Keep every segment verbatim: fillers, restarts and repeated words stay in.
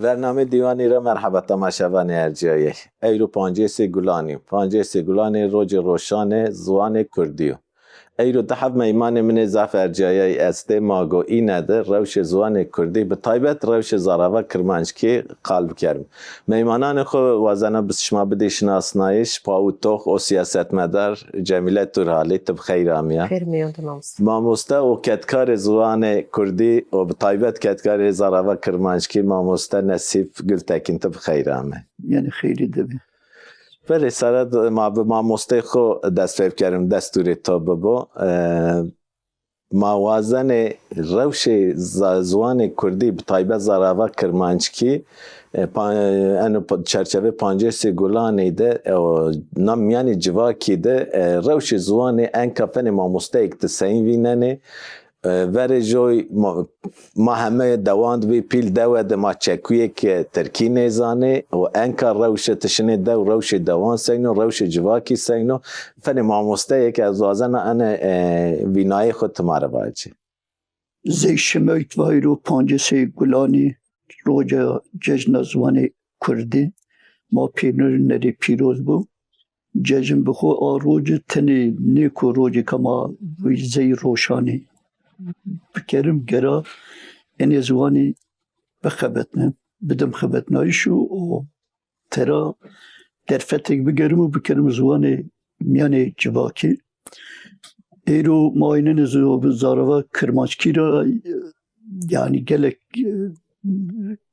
Bernamê Dîwanî ra merheba temaşevanê ercîyayey. Eyro pancêsê Gulanî yo. Pancêsê Gulanî rocê roşanê ziwanê kurdî yo. Eyro di heb meymanê min ê zaf ercîyayey estê, ma go îne de rewşê ziwanê kurdî, bi taybet rewşê zarava kirmanckî qal bikerim. Meymananê xo wazena bi şima bidê şinasnayîş, pawitox û sîyasetmedar Cemîle Turhalî, ti bi xeyr amîya. Xêr mîyon de mamoste. Mamoste û kedkarê ziwanê kurdî û bi taybet kedkarê zarava kirmanckî, mamoste Nesîf Gultekîn, ti bi xeyr amê. Yanî xeyrî de bî. Belê, sere d-, ma bi mamosteyê xo dest pê bikerim, destûrê to bibo. E, ma wazenê rewşê za-, ziwanê kurdî, bi taybet zarava kirmanckî, e, pa-, eno pa-, çerçevê pancêsê Gulanî de, e, o, na mîyanê civakî de, e, rewşê ziwanê enka fenê mamosteyêk ti seyîn vînenê, e, verê joy ma, ma heme dewand bî, pîl dewe de ma çekuyê ke tirkî nêzanê û enka rewşe ti şinê dew, rewşê dewan seyno, rewşê civakî seyno. Fenê mamosteyê ke ez wazena ene, e, vînayê xo ti ma rê vacê. Zey şima ey vayro pancêsê Gulanî, roca cejna ziwanê kurdî, ma pênû nerê pîroz bo. Cejn bi xo a roci tenê nêko rocêka ma zey roşanî bikerim, gera enê ziwanî bixebetne, bidim xebetnayîş û tera derfetêk bigerim û bikerim ziwanê mîyanê civakî. Êro ma ênenê zi-, zarava kirmanckî ra, yanî gelek, e,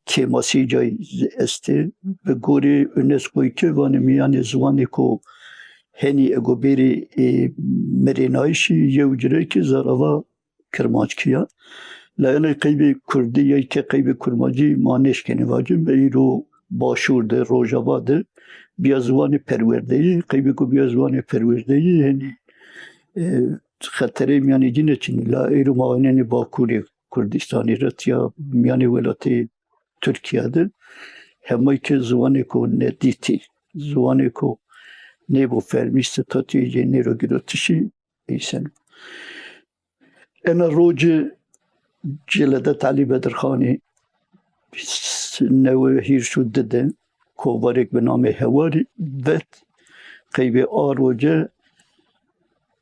kêmasî cayî estê. Bi gorê UNESCOyî ke vanê mîyanê ziwanêko henî ego bêrê, e, mirênayîşî yew ci rê ke zarava kirmanckî ya. La ene qeybê kurdî ya ke qeybê kurmancî ma nêşkenê vacim. Eyro Başûr de, Rojava de bîya ziwanê perwerdeyî, qeybêko bîya ziwanê perwerdeyî, henî, e, xeterê mîyanê cî nêçinî. La eyro ma ênenê Bakurê Kurdîstanî ra, tîya mîyanê welatê Tirkîya de hemay ke ziwanêko nedîtî, ziwanêko nêbo fermî, statuyê cê nêro girotişî, eyseno. Ena roce Celadet Elî Bedirxanî s-, newey hîris û di de kovarêk bi namê Hewarî vet. Qeybê a roce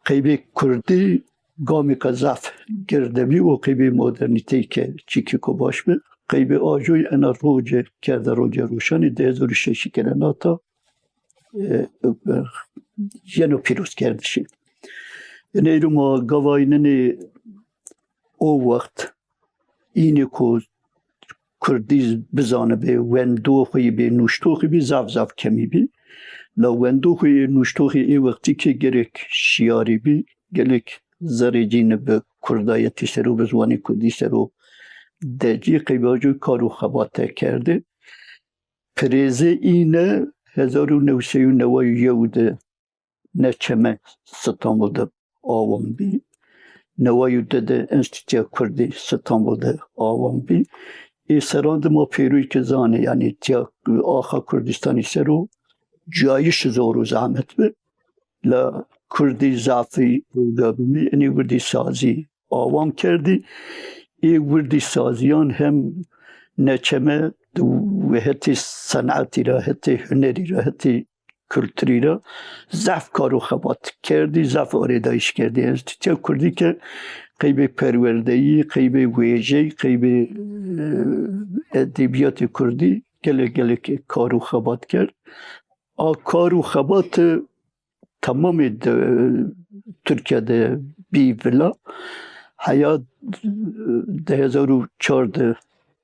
qeybê kurdî gamêka zaf girde bî û qeybê modernîteyî ke çîkêko baş bi. Qeybê a coy ena roce kerde roce roşanî, di hezar û şeşî ke ra nata, e, e, yeno pîrozkerdişî. Yanî êro ma gava ênenê o wext înêko kurdî bizanibê, wendo xo yî bê, nuşto xo yî bê, zaf zaf kemî bî. La wendo xo yê, nuşto xo yê ê wextî ke gelek şîyarî bî, gelek zerrê cîne bi kurdayetî ser o, bi ziwanê kurdî ser o decî, qeybê a coy kar û xebate kerdê. Pirêzê îne hezar û new sey û neway û yew de neçeme Stenbol de awan bî. Neway û di de Enstîtuya Kurdî Stenbol de awan bî. Ê seran de ma pêroyî ke zanê, yanî tîya axa Kurdîstanî ser o cayîş zor û zehmet bi. La kurdî zafî ewga bimî, enê wirdî sazî awan kerdî. Ê wirdî sazîyan hem neçeme di hetê senetî ra, hetê hunerî ra, hetê kulturî ra zaf kar û xebat kerdî, zaf arêdayîş kerdî. Enstîtuya Kurdî ke qeybê perwerdeyî, qeybê wêjey, qeybê, e, edebîyatê kurdî gelek gelek kar û xebat kerd. A kar û xebate temamê de, Tirkîya de bî vila. Heya di hezar û çar de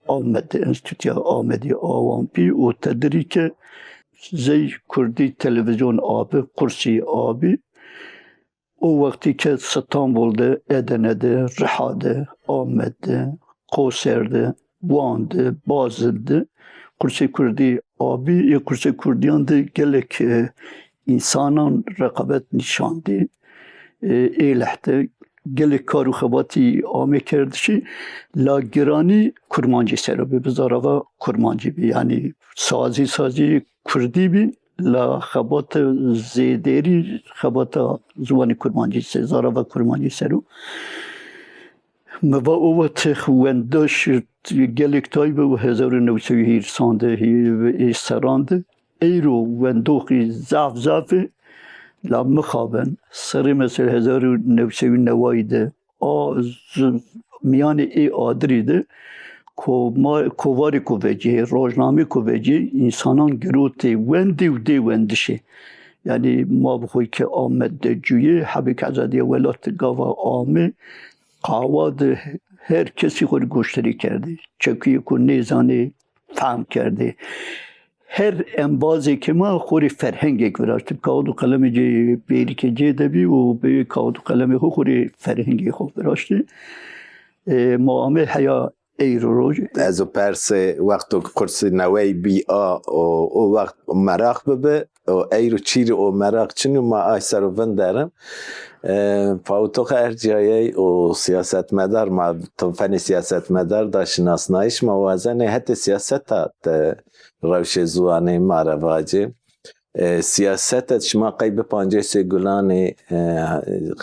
Amed, Enstîtuya Amedî awan bî û tedirî ke zey kurdî televîzyon abi, qursî abi. O wextî ke Stenbol de, Edene de, Riha de, Amed de, Qoser de, Wan de, Bazil de qursê kurdî abî, ê qursê kurdîyan de gelek, e, însanan reqabet nîşan dî. E, Êlih de gelek kar û xebatî ame kerdişî, la giranî kurmancî ser o bî, bi zarava kurmancî bî. Yanî sazî, sazî kurdî bî, la xebata zêdêrî xebata ziwanê kurmancî ser, zarava kurmancî ser o. Mi va o wext wendaş gelêk tay bi û hezar û new sey û hîrsan de, hî-, ê serran de. Eyro wendoxî zaf zaf ê, la mixaben serê mesela hezar û new sey û neway de a z-, mîyanê ê adirî de koma-, kovarêko vecî, rojnamêko vecî, însanan girotê wendî û dê wendişê. Yanî ma bi xo ke Amed de cuyê, hebêk ezadîya welat de gava ame, qawa de her kesî xo rê goştarî kerdê. Çekuyêko nêzanê, fehm kerdê. Her embazêkê ma xo rê ferhengêk viraştê. Bi kağid û qelemê cê, bêrîkê cê de bî û bi kağid û qelemê xo xo rê ferhengê xo viraştê. E, ma amê heya eyro rojê. Ez o persê wexto ke qursî newey bî a, o, o wext meraq bibi, o eyro çîrî o meraq çin o, ma ay ser o vinderin. E, pawitox erciyayey o siyasetmedar, ma tinfenê siyasetmedar da şinasnayîş, ma wazenê hetê siyaseta de rewşê ziwanê ma ra vacê. E, siyaset de şima qey bi pancêsê gulanê, e,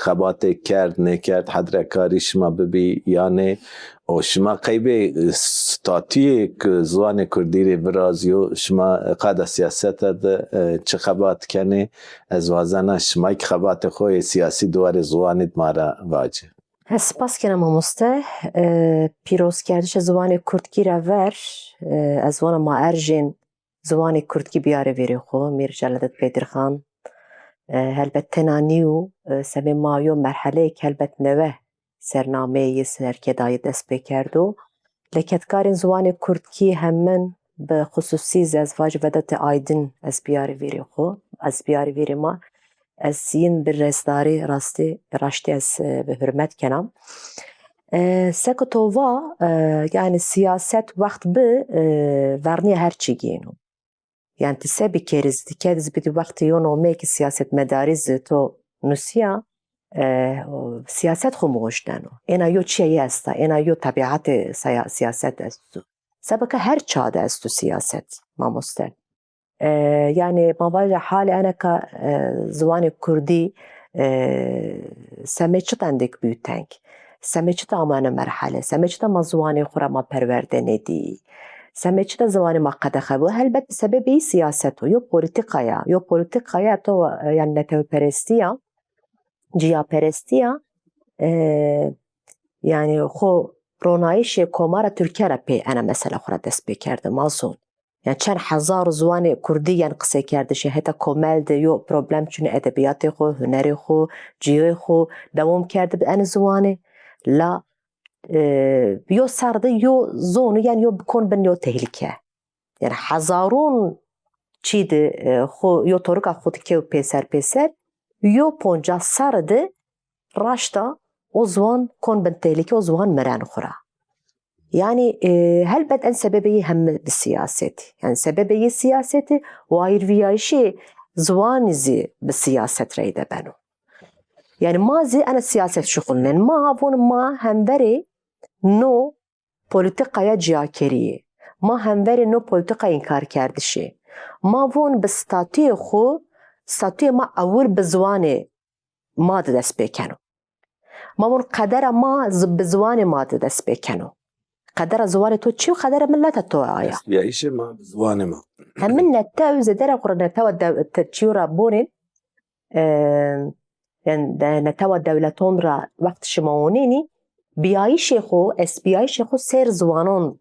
xebatê kerd, nêkerd, hedrekarî şima bibî, yanê o şima qey bê, e, statuyê ku ziwanê kurdî rê virazîyo, şima qada siyasete de, e, çi xebat kenê? Ez wazena şima kî xebatê xo yê siyasî di warê ziwanî de ma ra vacê. Ez spas kena mamoste. E, pîrozkerdişê ziwanê kurdkî ra ver, e, ez vana ma erjên ziwanê kurdkî biyarê vîrê xo, Mîr Celadet Bedirxan. E, helbet tena nîyo, e, semê ma yo merheleyêk helbet newe sernameyê yê sinerkedayî dest pê kerdo. Leketkarên ziwanê kurdkî hemin bi xusûsî zî ez vajî Vedatê Aydin ez biyarê vîrê xo, ez biyarê vîrê ma, ez yin bi resdarî rastî, raştî ez, e, bi hurmet kena. E, seke to va, e, yanî siyaset wext bi, e, vernîya her çî gêno. Yanî ti se bikerî zî, ti kerdî zî bidî wextê yo nomeyê ke siyasetmedarî zî to nusîya, e, o, siyaset xo mi goşteno. Êna yo çîyayî esta, êna yo tebîetê saya-, siyaset esto. Seba ke her ça de esto siyaset, mamoste. E, yanî ma vaje halê eneka, e, ziwanê kurdî, e, semê çi tendêk bîyo teng. Semê çita ama ene merhele, semê çita ma ziwanê xo ra ma perwerde nêdî, semê çita ziwanê ma qedexe bo. Helbet sebebê yî siyaset o, yo polîtîka ya, yo polîtîka ya to, e, yanî netewperestî ya, cîyaperestî ya, e, yanî xo ronayîşê Komara Tirkîya ra pê ena mesela xo ra dest pê kerde, ma zon. Yanî çend hezar ziwanê kurdî yanî qiseykerdişê heta komel de yo problem çinê edebîyatê xo, hunerê xo, cîyê xo dewam kerdî bi enê ziwanî. La, e, yo ser de yo zonu yanî yo kon bin yo tehlîke. Yanî hezaron çî de, e, xo yo torika xo de kew pêser pêser, yo poncas serre de raşta o ziwan kon bin tehlîke, o ziwan miren xo ra. Yanî, e, helbet en sebebê yî hem bi siyasetî. Yanî sebebê yî siyasetî, wayîrvîyayîşê ziwanî zî bi siyaset reyde beno. Yanî ma zî ena siyaset şuxulnen. Ma von ma hemverê no polîtîkaya cîyakerîye. Ma hemverê no polîtîkaya înkarkerdişê. Ma von bi statuyê xo, statuyê ma ewil bi ziwanê ma de dest pê keno. Ma von qedera ma zi-, bi ziwanê ma de dest pê keno. Qedera ziwanê to çi yo, qedera mileta to aya. Destbîyayîşê ma bi ziwanê ma. Hemin netew zêde ra xo ra netewa dew-, te-, çîyo ra bonên, e, yanî de-, netewa dewleton ra wext şima onênî, bîyayîşê xo, estbîyayîşê xo sêr ziwanon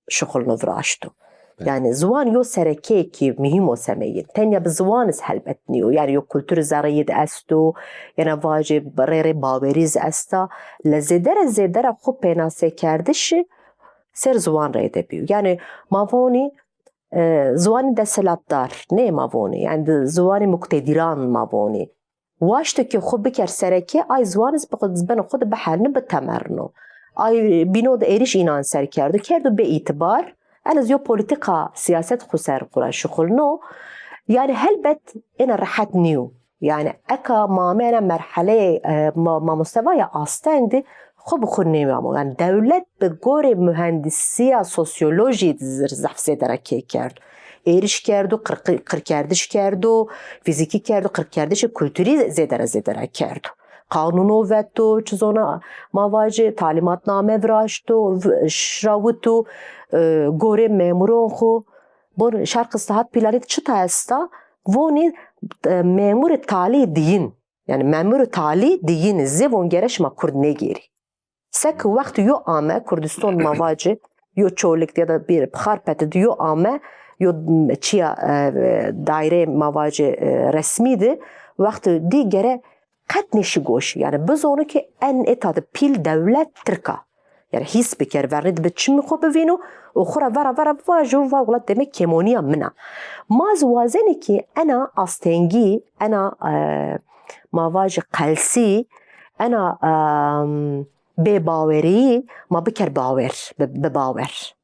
şuxulno viraşto. Belê. Yanî ziwan yo serekeyêkî muhîm o semeyî. Tenya bi ziwan iz helbet nîyo. Yanî yo kulturî zereyî de esto, yena vajê rê rê bawerî iz esta. Le zêde ra zêde ra xo pênasekerdiş sêr ziwan reyde bîyo. Yanî ma vonî, e, ziwanê deselatdar, nê ma vonî. Yanî di-, ziwanê muktedîran ma vonî. Waşto ke xo biker sereke, ay ziwan iz bi xo, beno xo de bihelno, bitemerno. Ay bîno de êrîş înan ser kerdo, kerdo bêîtîbar. En ez yo polîtîka, siyaset xo ser xo ra şuxulno. Yanî helbet êna rehet nîyo. Yanî eka ma amê ena merheleyê, e, ma-, mamoste va ya asteng de xo bi xo nêvamo. Yanî dewlet bi gorê muhendîsîya sosyolojî de zir-, zaf zêde ra kê kerdo. Êrîş kerdo, qir-, qir-, qirkerdiş kerdo, fîzîkî kerdo, qirkerdişê kulturî zêde ra zêde ra kerdo. qanûno veto, çi zona ma vajê talîmatname viraşto, v-, şirawito, e, gorê memuron xwu. Bon, şerq sihat planî de çita esta? Vonî, e, memurê talî diyin. Yanî memurê talî diyin zî von gere şima kurd nêgêrî. Seke wext yo ame Kurdistan ma vacî, yo Çolik de ya da bir Xarpêt de yo ame, yo çiya, e, daîrê ma vacî, e, resmî de wext dî gere qet nêşî goşî. Yanî bizonu ki en êta de pîl dewlet tirk a. Yanî hîs biker, vernî de bi çimî xo bivîno û xo ra vera vera bivajo, va welat demek kêmonîya min a. Ma zî wazenî ki ena astengî, ena, e, ma vajî qelsî, ena, e, bêbawerî ma biker bawer, bi, bi bawer.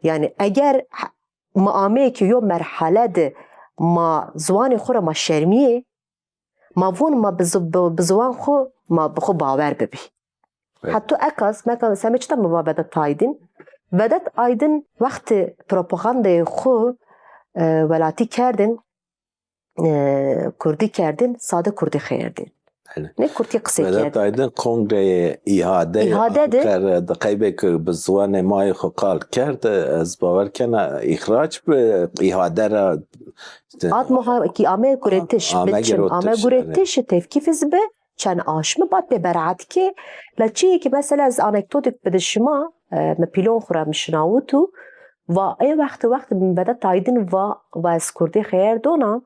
Yanî eger he-, ma ameyê ki yo merhale de ma ziwanê xo ra ma şermîyê, ma von ma bi zi-, bi, bi ziwan xo ma bi xo bawer bibî. Evet. Heta ekas, meka, semê çita mi va Vedat Aydin? Vedat Aydin wextê propagandayê xo, e, welatî kerdin, e, kurdî kerdin, sade kurdî xeyr dîn. Belê. Nê kurdkî qisey kerd. Vedat Aydin kongreyê îhade, îhade de, Anqere de qeybê ki bi ziwanê mayê xo qal kerd, ez bawer kena îxrac bi îhade ra, işte, at muha-, ki ame guretiş, ame bi çim, ame guretiş, guretiş, yanî. Tevkîf iz bi, çend aşmi bad pê beraet ki. La çiyê ki mesela ez anekdotik bidi şima, e, mi pîlon xo ra mi şinawit û va ê wext, wext Vedat Aydin va, va ez kurdî xeyr dona,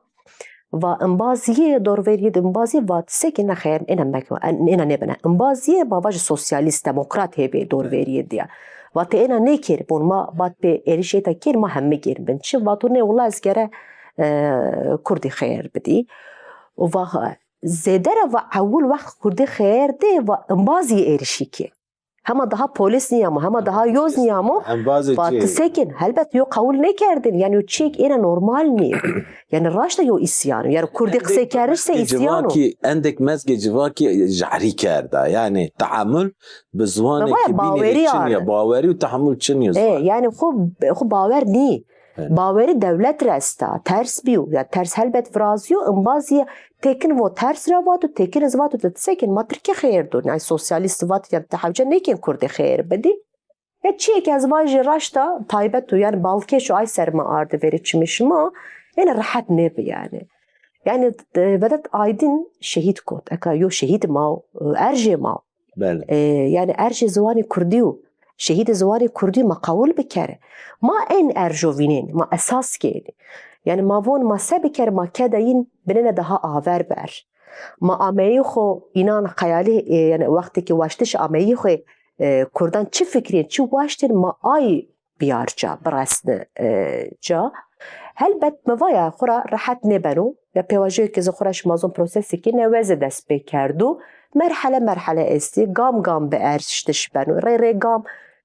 va imbazîyê dorverîyê de, imbazîyê va ti seke ena xeyr, ena meke, ena nêbene. Imbazîyê ma vajî sosyalîst, demokrat hê bê dorverîyê de ya. Va ti ena nêkerî, bon ma bad pê êrîşê ta kerî, ma heme gêrî bin. Çi? Va to nê wila ez gere, e, kurdî xeyr bidî. Û va zêde ra va ewil wext kurdî xeyr dê va imbazîyê êrîşî kê. Hema daha polîs nîyamo, hema daha yoz nîyamo. Embazê va çi? Ti sekin, helbet yo qewul nêkerdin. Yanî yo çiyêk êna normal nî. Yanî raşta yo îsyan o. Yanî kurdî qisey kerdiş se îsyan o. Endek mezgê civakî, endek mezgê civakî jehrî kerda. Yanî tehemul bi ziwanê ki bînî çin ya, bawerî û tehemul çin ya. E, yanî xo, xo bawer nî. Evet. Bawerî dewlet ra esta, ters bîyo. Ya ters helbet virazîyo, imbazî tekin vo ters ra vato, tekin iz vato ti sekin ma tirkî xeyr do. Ay sosyalîst vat ya ti hewce nêkin kurdî xeyr bidî. Ya çiyê ke ez vajî raşta taybet o, yanî balkêş o, ay ser ma ardi verê çimê şima, êna rehet nêbi yanî. Yanî, e, Vedat Aydin şehîd kot. Eka yo şehîd ma o, e, erjê ma o. Belê. E, yanî erjê ziwanê kurdî yo. Şehîdê ziwanê kurdî ma qewul bikerê. Ma en erjo vînên, ma esas kênê. Yanî ma von ma se bikerê, ma keda yin binêne daha aver ber. Ma ameyî xo înan xeyalî, e, yanî wextê ke waştiş ameyî xo, e, kurdan çi fikrîyên, çi waştên ma ay biyar ca, biresni, e, ca. Helbet mi vaya xo ra rehet nêbeno. Ya pêvajoyê ke zî xo ra şima zon prosesêkê neweze dest pê kerdo. Merhele merhele estî, gam gam bi erştiş beno. Rê rê gam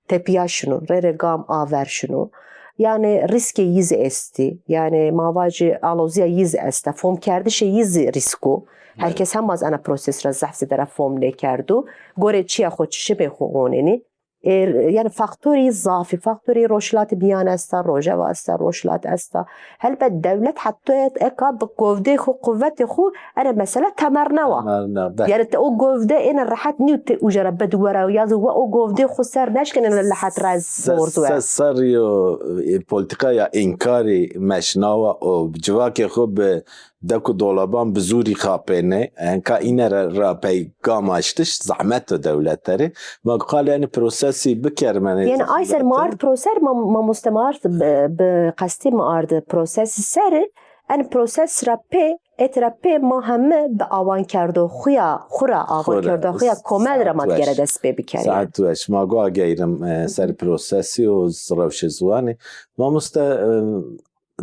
tepîya şino, rê rê gam aver şino. Yanî rîskê yî zî estî. Yanî ma vajî alozîya yî zî esta. Fomkerdişê yî zî rîsk o. Her kes hema zî ena proses ra zehf zêde ra fom nêkerdo. Gorê çiya xo, çişimê xo onenî. E, yanî faktorî zafî, faktorî Rojhilatê Mîyan esta, Rojava esta, Rojhilat esta. Helbet dewlet heta eka bi govdê xo, quwetê xo, ena mesela temernewa. Temernewa, be. Yanî ti o govde êna rehet nîyo ti uca ra bid wera, ya zî we o govdê xo ser neşkin êna rehet ra borz we. Se-, se-, serrî yo, e, polîtîkaya înkarî meşnawa û civakê xo bi dek û dolaban bi zûrî xapêne. Enka îne ra, ra pey gam aştiş zehmet o dewlete rê. Ma qalê enî prosesî bikermenê. Yanî ay ser ma ard proser, ma, mamoste ma ard bi, bi qestî ma ard prosesî ser, en proses ra pê, et ra pê ma heme bi awankerdoxuya xu ra, awankerdoxuya komel ra ma digere dest pê bikerê. Saet weş. Ma go ageyrim, e, ser prosesî û rewşê ziwanî. Mamoste, e,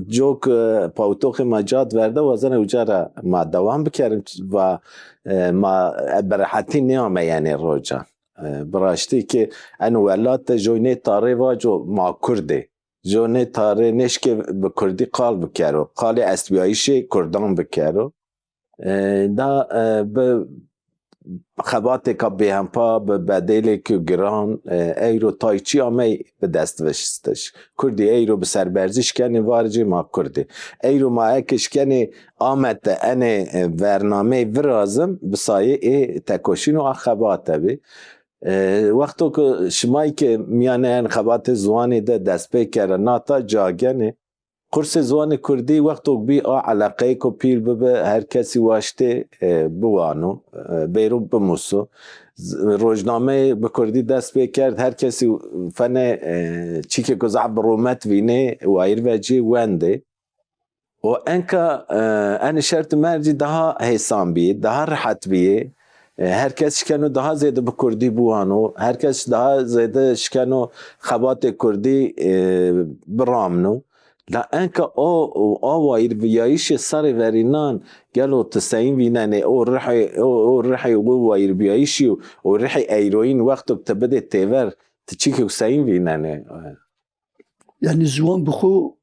Cok, e, pawitoxê ma cad verde, wazena uca ra ma dewam bikerim, va, e, ma, e, bi rehetî nêameyenê rocan. E, bi raştî ki eno welat de joy nê tarê vaco ma kurd ê. Jo nê tarê nêşkê bi kurdî qal bikero. Qalê estbîyayîşê kurdan bikero. E, da, e, bi xebatêka bêhempa, bi bedêlêkî giran, e, eyro tay çî amey bi destveştiş. Kurdî eyro bi serberzîş kenê, varê ci ma Kurdî. Eyro ma eke şikenê Amed de enê, e, vernameyî virazim, bi sayê ê tekoşîn û a xebate bî. E, wexto ke şimayî ke mîyanê en xebatê ziwanî de dest pê kerde, nata ca genê. Qursê ziwanê kurdî wexto ke bî a eleqeyêko pîl bibi, her kesî waştê, e, biwano, e, bêro bimuso. Z-, rojnameyê bi kurdî dest pê kerd, her kesî fenê, e, çîkêko zaf bi rûmet vînê, wayîr vecîyê, wendê. Û enka, e, enê şert û mercî daha hêsan bîyê, daha rehet bîyê. E, her kes şikeno daha zêde bi kurdî biwano, her kes daha zêde şikeno xebatê kurdî, e, biramno. La enka o, o, a wayîrvîyayîşê serê verînan gelo ti seyîn vînenê, o rihê, o, o rihê o wayîrvîyayîşî û, û rihê eyroyîn wexto ke ti bidê têver, ti çîkêk seyîn vînenê? Yanî ziwan bi xo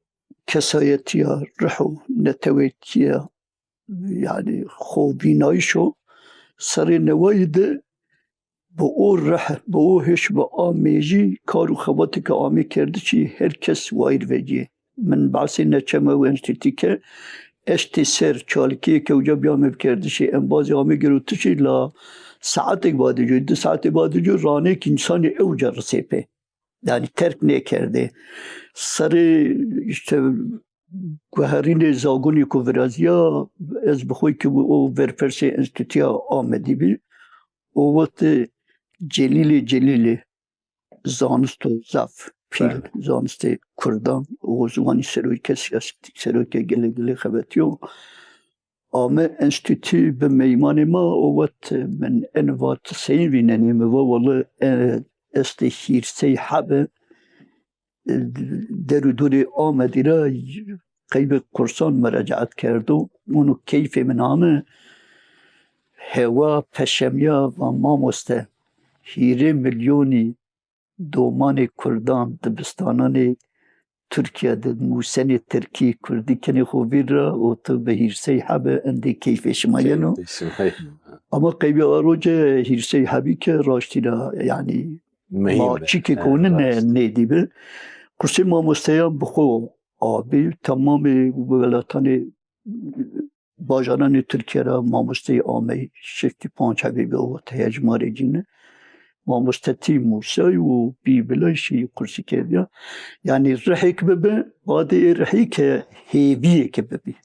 kesayetîya, rih û neteweyîtîya, yanî xovînayîşo serê newayî de bi o rih, bi o hêş, bi a mêjî kar û xebatê ke amê kerdişî her kes wayîr vecîyê. Min behsê neçeme û enstîtî ke eştê ser çalikîyê ke uca bîyame bikerdişî, embazê amê girotişî la saetêk badê coy, di saetê badê coy ranêk însanî ewca risê pê. Yanî terk nêkerdê. Serê îşte guherînê zagonî ku virazîya, ez bi xo kî o verpersê Enstîtuya Amedî bî. O wext Celîlê Celîlî zanisto zaf pîl, zanistê kurdan û ziwanî serokê sîyasetî, serokê gelê gelê xebetîyo. Ame enstîtû bi meymanê ma û wet min eno va ti seyîn vînenî? Mi va wele, e, estê hîrsey heb e, der û dorê Amedî ra qeybê qursan muracaet kerdo. Ûno keyfê min ame. Hewa peşemîya, va mamoste, hîrê milyonî domanê kurdan dibistananê Tirkîya de nûsenê tirkî, kurdî kenê xo vîr ra û tu bi hîrsey hebe endê keyfê şima yeno. Ama qeybê a roce hîrsey hebî ke raştî ra, yanî, ma çîkê ko nîne nêdîbi. Qursê mamosteyan bi xo abî, temamê welatanê bajaranê Tirkîya ra mamosteyî amey, şeftî panc hebî bi, o wext hejmarê cîne. Mamostetî Mûsay û bî bilay şî qursî kerdîya. Yanî rihêk bibi, badê ê rihî ke hêvîyêke bibî.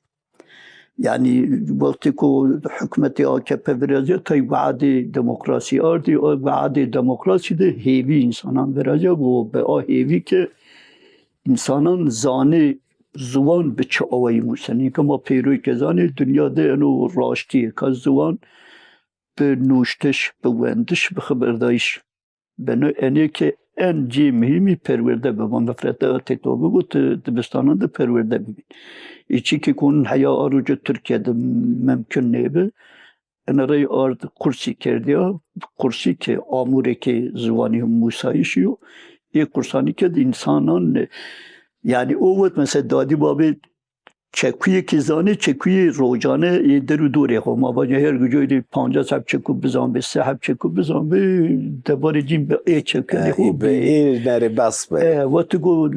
Yanî wextê ku hukmetê A K P virazîya, tay weadê demokrasî ardî, a weadê demokrasî de hêvî însanan virazîya, û bi a hêvî ke însanan zanê ziwan bi çi awayî musenê. Ke ma pêroyî ke zanê, dinya de eno raştî yê ke ziwan bi nuştiş, bi wendiş, bi xeberdayîş beno. Enê ke en cê muhîmî perwerde bibo. Mefrete têto bibo, ti dibistanan de perwerde bibî. Ê çîkê ku heya a roce Tirkîya de mimkun nêbi. Ene rey ard qursî kerdîya, qursî ke amûrêkê ziwanî musayîşî yo. Ê qursanî ke di însanan, yanî o wext mesela dadî babê çekuyêkî zanê, çekuyê rocane ê der û dorê xo. Ma vajê her gucoyî pancas heb çeku bizanbê, se heb çeku bizanbê, debarê cîn bi ê çekuyanê xo bê. Ê nerê bes be. E, wextî go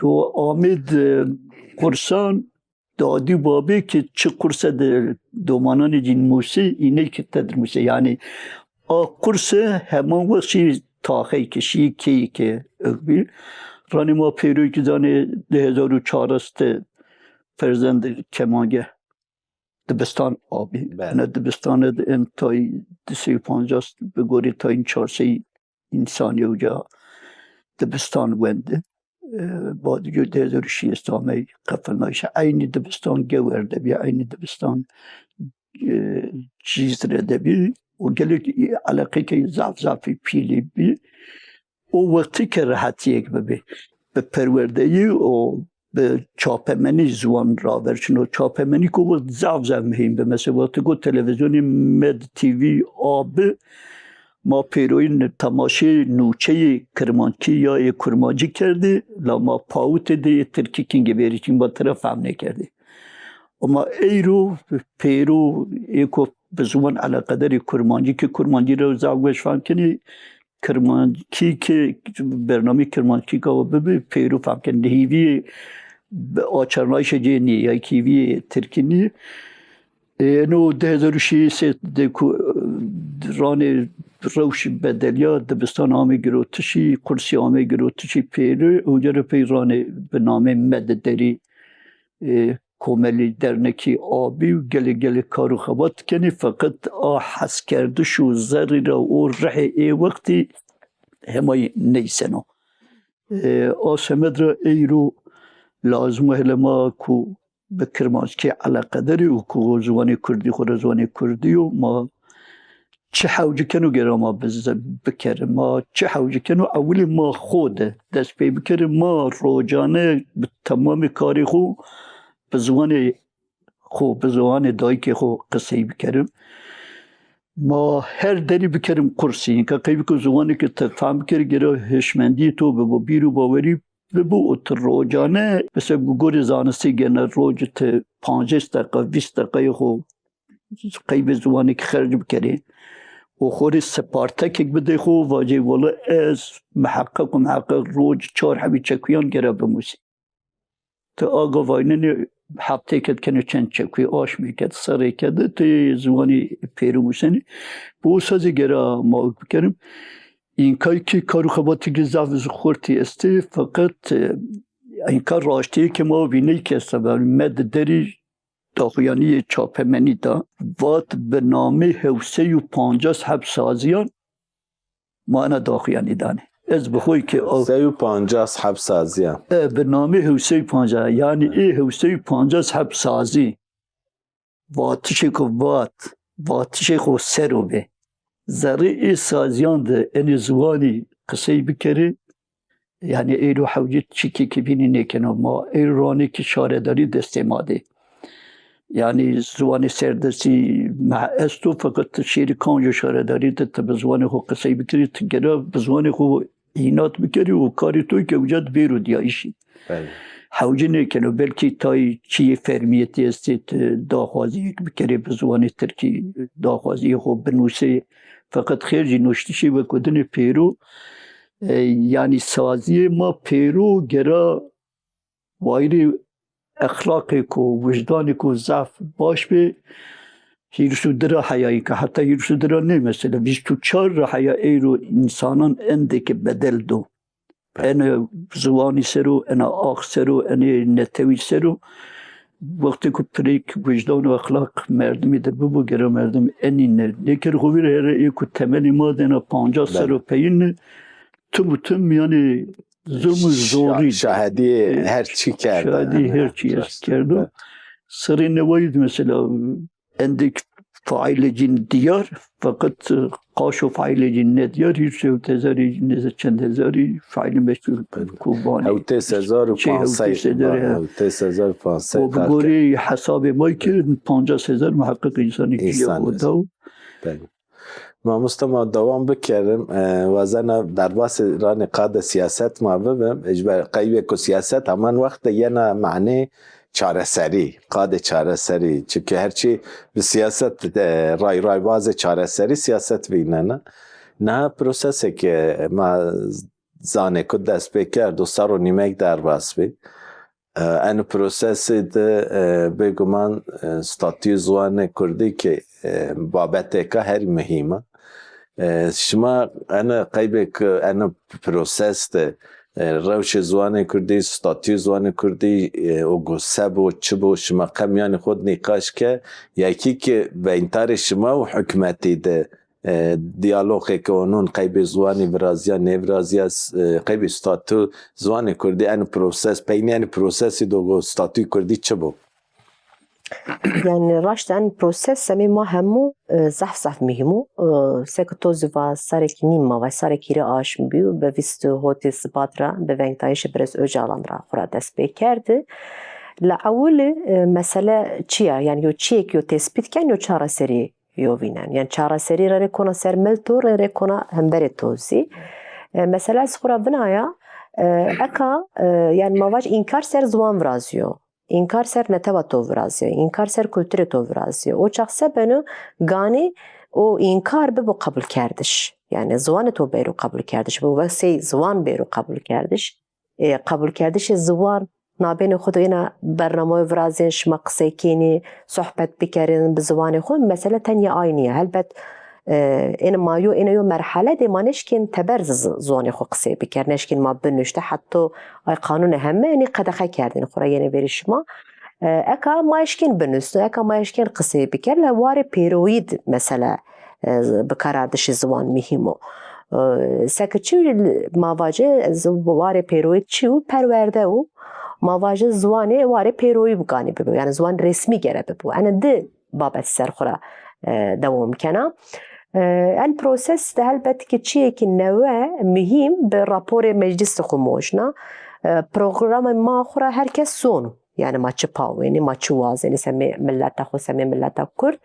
do amê di qursan, dadî û babê ke çi qurse de domananê cîn musê, îney ke tedir musê. Yanî a qurse heman wext şî taxey ke, şî keyî ke ewk bî. Ranê ma pêroyî ke zanê di hezar û çares de Ferzend Kemangeh dibistan abî. Ene dibistane de en tay di sey û pancas, bi gorî tayîn çar sey însanî uca dibistan wendi. E, Badîgir di hezar û şêst amey qefilnayîş. Eynî dibistan Gewer de bî, eynî dibistan, e, Cîzre de bî. Û gelek eleqeyêkê zaf zafî pîlî bî. O wextî ke rehetîyêk bibî, bi perwerdeyî û bi çapemenî ziwan raver çin o. Çapemenî ko wext zaf zaf muhîm bi. Mesela wextî go televîzyonê Med T V a bi, ma pêroyîn temaşê nûçeyê kirmanckî ya ê kurmancî kerdî, la ma pawitê de ê tirkî kîngê bêrî, çin ma tira fehm nêkerdî. Ama eyro pêro ê ko bi ziwan eleqedarî kurmancî ki kurmancî ra zaf weş fehm kenî, kirmanckî ki bernameyê kirmanckî gawa bibi, pêro fehm kenî. Hîvî açarnayîşê cê nî, ya ki hîvî tirkî nî. Eno di hezar û şêst de ku ranê rewş bedelîya, dibistan amê girotişî, qursî amê girotişî pêro, oca ra pey ranê bi namê Medederî, e, komelî dernekî abî û gelê gelê kar û xebat kenî, feqet a heskerdiş û zerrî ra û rihê ê wextî hemayî nêseno. E, a semed ra eyro lazim o hele ma ku bi kirmanckî eleqedarî û ku ziwanê kurdî xo ra ziwanê kurdî yo, ma çi hewci keno gera ma bize-, bikerin. Ma çi hewci keno ewilî ma xo de dest pê bikerin. Ma rocane bi temamê karê xo bi ziwanê xo, bi ziwanê dayikê xo qisey bikerin. Ma her derî bikerim qursî. Înka qey biko ziwanê ke ti fehm bikerî gera hişmendîyê to bibo, bîr û bawerî bibo û ti rocane, mesela bi gorê zanistî gene roc ti pancês deqa, vîst deqayê xo qeybê ziwanêkî xerc bikerê û xo rê spartekêk bidê xo, vacê wele ez miheqeq û miheqeq roc çar hebî çekuyan gera bimusî. Ti aga vaynenê heftêked kenê çend çekuyê, aşmêked, serrêked, ti ziwanî pêro musenî. Bi o sazî gera ma bikerim. Înkay ki kar û xebatî ki zaf xurtî estê, feqet, e, înka raştîyê ke ma vîney ki esta, me di derî daxuyanîyê çapemenî da, vat bi namê hewsey û pancas heb sazîyan ma ena daxuyanî danê. Ez bi xo yî ke a Sey û pancas heb sazîyan. E, bi namê hewsey û pancas, yanî ê hewsey û pancas heb sazî. Vatişêko vat, vatişêko ser o bê. Zerrê ê sazîyan de enê ziwanî qisey bikerê, yanî êro hewcî çîkêkî bînî nêkeno. Ma êro ranê ki şaredarî destê ma de. Yanî ziwanê serdestî ma esto, feqet ti şêrî kanco şaredarî de ti bi ziwanê xo qisey bikirî, ti gera bi ziwanê xo înat bikerî û karê to ke uca di bêro dîyayîşî. Belê. Hewcî nêkeno, belkî tayê çîyê fermîyetî estê, ti daxwazîyêk bikerê bi ziwanê tirkî, daxwazîyê xo binusê. Feqet xêr jî nuştişî vekodinê pêro, e, yanî sazîyê ma pêro gera wayirê exlaqêko, wijdanêko zaf baş bê. Hîris û di ra heya înka, heta hîris û di ra nê, mesela vîst û çar ra heya êro însanan endêke bedel do. Ene ziwanî ser o, ene ax ser o, ene netewî ser o. Wextê ku pirêk wijdan û exlaq merdimî de bibo, gera merdim enî ne-, nêkero xo vîr. Here ê ku temelê ma de ena pancas serr o peyîn, tim û tim, yanî, zulm û zorî. Şa-, şahedîyê her çî kerde. Şahedîyê her çî kerdo. Serê newayî de mesela endêk faîlê cîn dîyar, feqet, e, qaşo faîlê cîn nedîyar, hîris û hewt hezarî, nêze çend hezarî faîlê meşhur ku vanê. Hewtês hezar û pansey. Hewtês hezar, he. Hewtês hezar û pansey. Û bi gorî hesabê ma ki pancas hezar muheqeq însanî kîye oda. Belê. Mamoste, ma dewam bikerim. E, wazena derbasê ranê qadê sîyaset ma bibim. Ji ber qeybê ku sîyaset heman wext de yena manê çareserî, qadê çareserî. Çimkî her çî bi sîyaset, e, ray raybazê çareserî sîyaset vînena. Niha prosesê ke ma zanê ku dest pê kerd û serr û nîmek derbas bî. E, eno prosesê de, e, bêguman, e, statûyê ziwanê kurdî ke, e, babetêka herî muhîm a. E, şima eno qeybê ke eno proses de, e, rewşê ziwanê kurdî, statûyê ziwanê kurdî, e, û go se bo, çi bo, şima qe mîyanê xo de nîqaş ke, ya kî ke beyntarê şima û hikûmetî de e, diyalogêke onon qeybê ziwanî virazîya, nêvirazîya, s-, e, qeybê statû ziwanê kurdî, en proses, peynî en prosesî do go statûyê kurdî çi bo? Yanî raşt en proses semê ma hemû, e, zaf zaf muhîm o. E, seke to zî va sarekî nîm ma vaj, sarekî hîrê aşm bîyo, bi vîst û hotê Sibat ra bi vengdayîşê Birêz Ocalan ra xwu ra dest pê kerdi. La ewilî, e, mesele çi ya? Yanî yo çîyêk yo tespît ken, yo çareserî yo vînen. Yanî çareserî rê rê kona ser mil to, rê rê kona hemberê to zî. E, mesela ez xwu ra vinaya, e, eka, e, yanî ma vaj înkar ser ziwan virazîyo. Înkar ser netewa to virazîyo, înkar ser kulturê to virazîyo. O çax se beno, ganî o înkar bibo qebulkerdiş. Yanî ziwanê to bêro qebulkerdiş, bibo sey ziwan bêro qebulkerdiş. E, qebulkerdişê ziwan, nabênê xo de êna bernameyo virazên, şima qisey kenî, sohbet bikerên bi ziwanê xo, mesele tenya ay nîya. Helbet, e, êna ma yo, êna yo merhele de ma neşkên teber zi-, zi-, ziwanê xo qisey biker, neşkên ma binuşte, heta ay qanûnê heme, yanî qedexe kerdên xo ra yenê verî şima. E, eka ma eşkên binusnê, eka ma eşkên qisey biker, la warê pêroyî de mesele, e, bikarardişê ziwan muhîm o. E, seke çi ma vace, zi-, warê pêroyî çi û perwerde û ma vace ziwanê warê pêroyî bi ganî bibo. Yanî ziwan resmî gere bibo. Ene di babet ser xo ra, e, dewam kena. E, en proses de helbet ki çiyê ki newe muhîm bi raporê meclis de xo mojna. E, programê ma xo ra her kes zono. Yanî ma çi pawênî, ma çi wazenî semê mileta xo, semê mileta Kurd.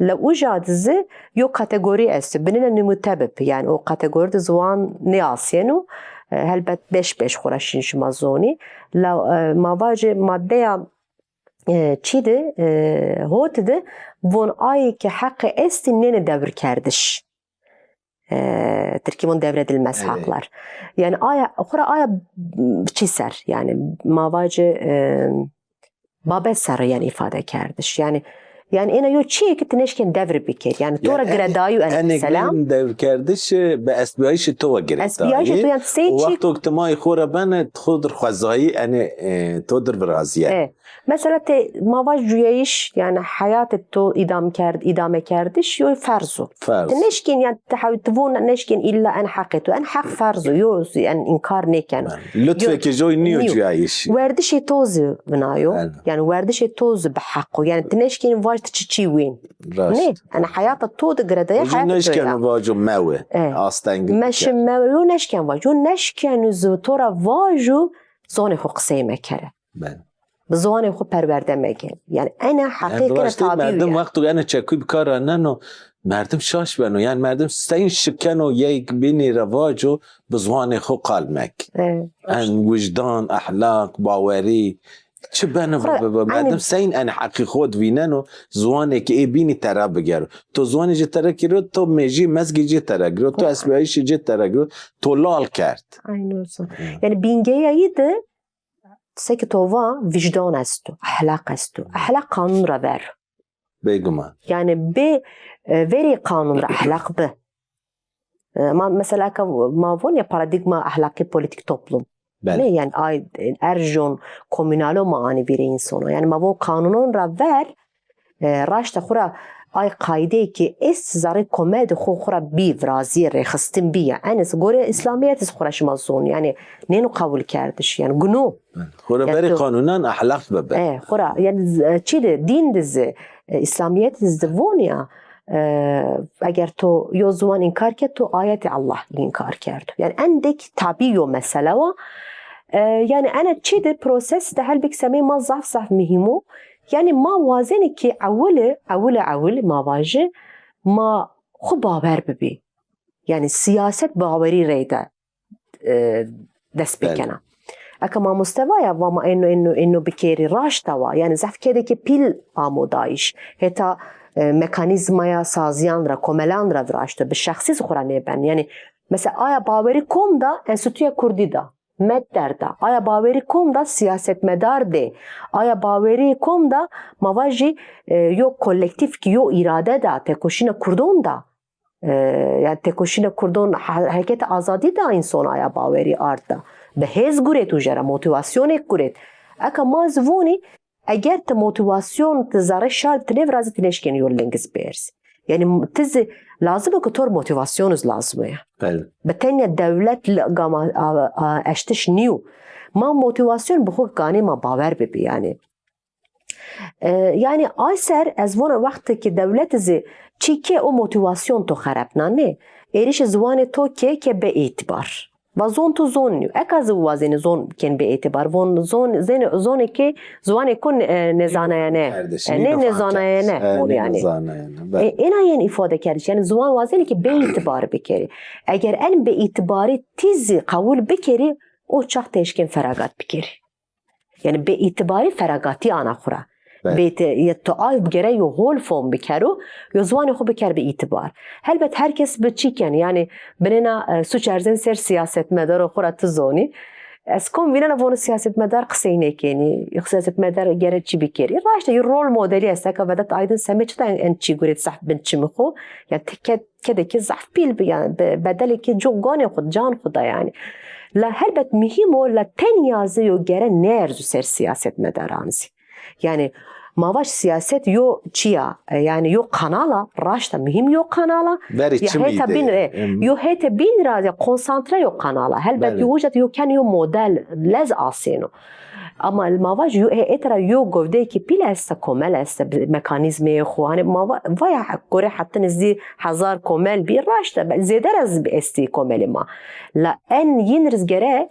La uca de zî yo kategorî esto, binêne nimûte bib. Yanî o kategorî de ziwan nêasîyeno. E, helbet beş beş xo ra şîn şima zonî. La, e, ma vajê madeya, e, çî de, e, hot de von ayê ke heqê estî nêne dewrkerdiş. E, tirkî von devredilmez haklar. Yanî aya, xora aya çî ser, yanî ma vacê, e, babet ser yanî îfade kerdiş. Yanî, yanî êna yo çîyê ki ti neşkên devr bikerî. Yanî to ra girêdayî yo, enê selam. Devr kerdiş, e, bi estbîyayîşê to wa girêdayî. Estbîyayîşê to, yanî sey çî. Wexto ki ti mayê xo ra bene, to dir xwezayî, enê, e, to dir virazîye. E. Mesela ti ma vaj cuyayîş, yanî heyatê to îdam kerd-, îdame kerdiş yo ferz o. Ferz. Ti neşkên, yanî ti hew-, ti von neşkên îlla en heqê to. En heq ferz o, yo en înkar nêkeno. Lutfekê joy nîyo cuyayîş. Werdişê to zî vina yo. Yanî werdişê to zî bi heq o. Yanî ti neşkên vaj ti çi çî wên. Nê? Yanî heyata to de girêdayî heyata to ya. Neşkeno vajo mewe. Asteng. Meşe mewe, yo neşken vaj. Yo neşkeno zî to ra vajo zonê xo qisey mekere. Bi ziwanê xo perwerde meke. Yanî ene heqê kena tabî. Merdim wexto ene çekuyî bi kar aneno, merdim şaş beno. Yanî merdim seyn şikeno yek bînî ra vaco bi ziwanê xo qal mek. En wijdan, ehlaq, bawerî, çi beno bibo, merdim seyn ene heqî xo de vîneno, ziwanê ke ê bînî tera bigero. To ziwanê ci tera kiro, to mejî mezgî ci tera giro, to estbîyayîşê ci tera giro, to lal kerd. Aynen öyle. Yanî bîngeyayî de seke to va, wijdan esto, ehlaq esto. Ehlaq qanûn ra ver. Bêguman. Yanî bê, e, verî qanûn ra ehlaq bi. E, ma, mesela ka ma von ya paradîgma ehlaqî polîtîk toplum. Belê. Nê, yanî ay, e, erjon komûnalo ma anî vîrê însona. Yanî ma von qanûnon ra ver, e, raşta xo ra ay qaydeyê ki est zerrê komel de xo, xo ra bî, virazîyê, rêxistin bî ya. Enê gorê Îslamîyet iz xo ra şima zon. Yanî nêno qewul kerdiş. Yanî guno. Xo ra verê qanûnan ehlaq bibe. E, xo ra, yanî z-, e, çî de, dîn de zî, e, Îslamîyet de zî von ya, e, eger to yo ziwan înkar ke, to ayetê Allah înkar kerdo. Yanî endek tabî yo mesele wa. E, yanî ene çî de proses de helbik semê ma zaf zaf muhîm o. Yanî ma wazenî ki ewilî, ewilî ewil ma vajî, ma xwu bawer bibî. Yanî sîyaset bawerî reyde, e, dest pêkena. Eke mamoste vaya, va ma eno, eno, eno bikerî, raşta wa. Yanî zaf kerdêkê pîl amo dayîş. Heta, e, mekanîzmaya sazîyan ra, komelan ra viraşto, bi şexsî zî xwu ra nêben. Yanî mesela aya bawerî kom da, Enstîtuya Kurdî da. Medder da. Aya bawerî kom da, sîyasetmedar dê. Aya bawerî kom da, ma vajî, e, yo kolektîf ki yo îrade da, têkoşîna kurdon da. E, yanî têkoşîna kurdon, he-, hereketa azadî da înson aya bawerî ard da. Bi hêz gurêt uca ra, motîvasyonek gurêt. Eka ma zî vonî, eger ti motîvasyon, ti zerrê şar ti nêvirazî, ti nêşkenî yo ling iz bierzî. Yanî ti zî lazim o ki to rê motîvasyon iz lazim o ya. Belê. Bi tenya dewlet li gama, a, a, eştiş nîyo. Ma motîvasyon bi xwu ganê ma bawer bibî yanî. E, yanî ay ser ez vona wextê ki dewlet zî çî ke o motîvasyon to xerepna, nê? Êrîşê ziwanê to ke, ke bê îtîbar. Va zon to zon nîyo. Eka zî wazenî zon kên bê îtîbar. Von zon, zêne, zonê ke, ziwanê ko ne-, e, nêzanayene. E, nê nêzanayene. E, von yanî. E, êna yên îfade kerdiş. Yanî ziwan wazenî ki bê îtîbar bikerî. Eger en bê îtîbarî ti zî qewul bikerî, o çax ti eşkên feragat bikerî. Yanî bêîtîbarî feragatî ana xwu ra. Belê. Bê te-, ya tu ay gere yo hol fom bikero, yo ziwanê xwu biker bi îtîbar. Helbet her kes bi çî kenî, yanî binêna, e, suç erzên ser sîyasetmedaro xwu ra ti zonî. Ez kom vînena vono sîyasetmedar qisey nêkenî, siyasetmedar gere çî bikerî. Raşt e, yo rol modelî est, eka Vedat Aydın semê çita en, en çî gurêt zehf bin çimî xwu. Ya ti ke-, kedekî zehf pîl bi, yanî be-, bedelekî cu gonê xwu, can xwu da yanî. La helbet muhîm o, la tenya zî yo gere nêerzu ser sîyasetmedaran zî. Yanî ma vaj sîyaset yo çi ya, e, yanî yo kanal a, raşt a muhîm yo kanal a. Verê çimî de, e, em, yo hêtê bîn ra ya konsantre yo kanal a. Helbet yo uca de yo ken yo model lez asêno. Ama ma vaj yo, e, êtera yo govdeyêkê pîl esta, komel esta, bi-, mekanîzmeyê xwu. Hanî ma va-, vaya he-, gorê heta nizdî hezar komel bî, raşt e, be-, zêde ra zî estî komelê ma. La en yin riz gere,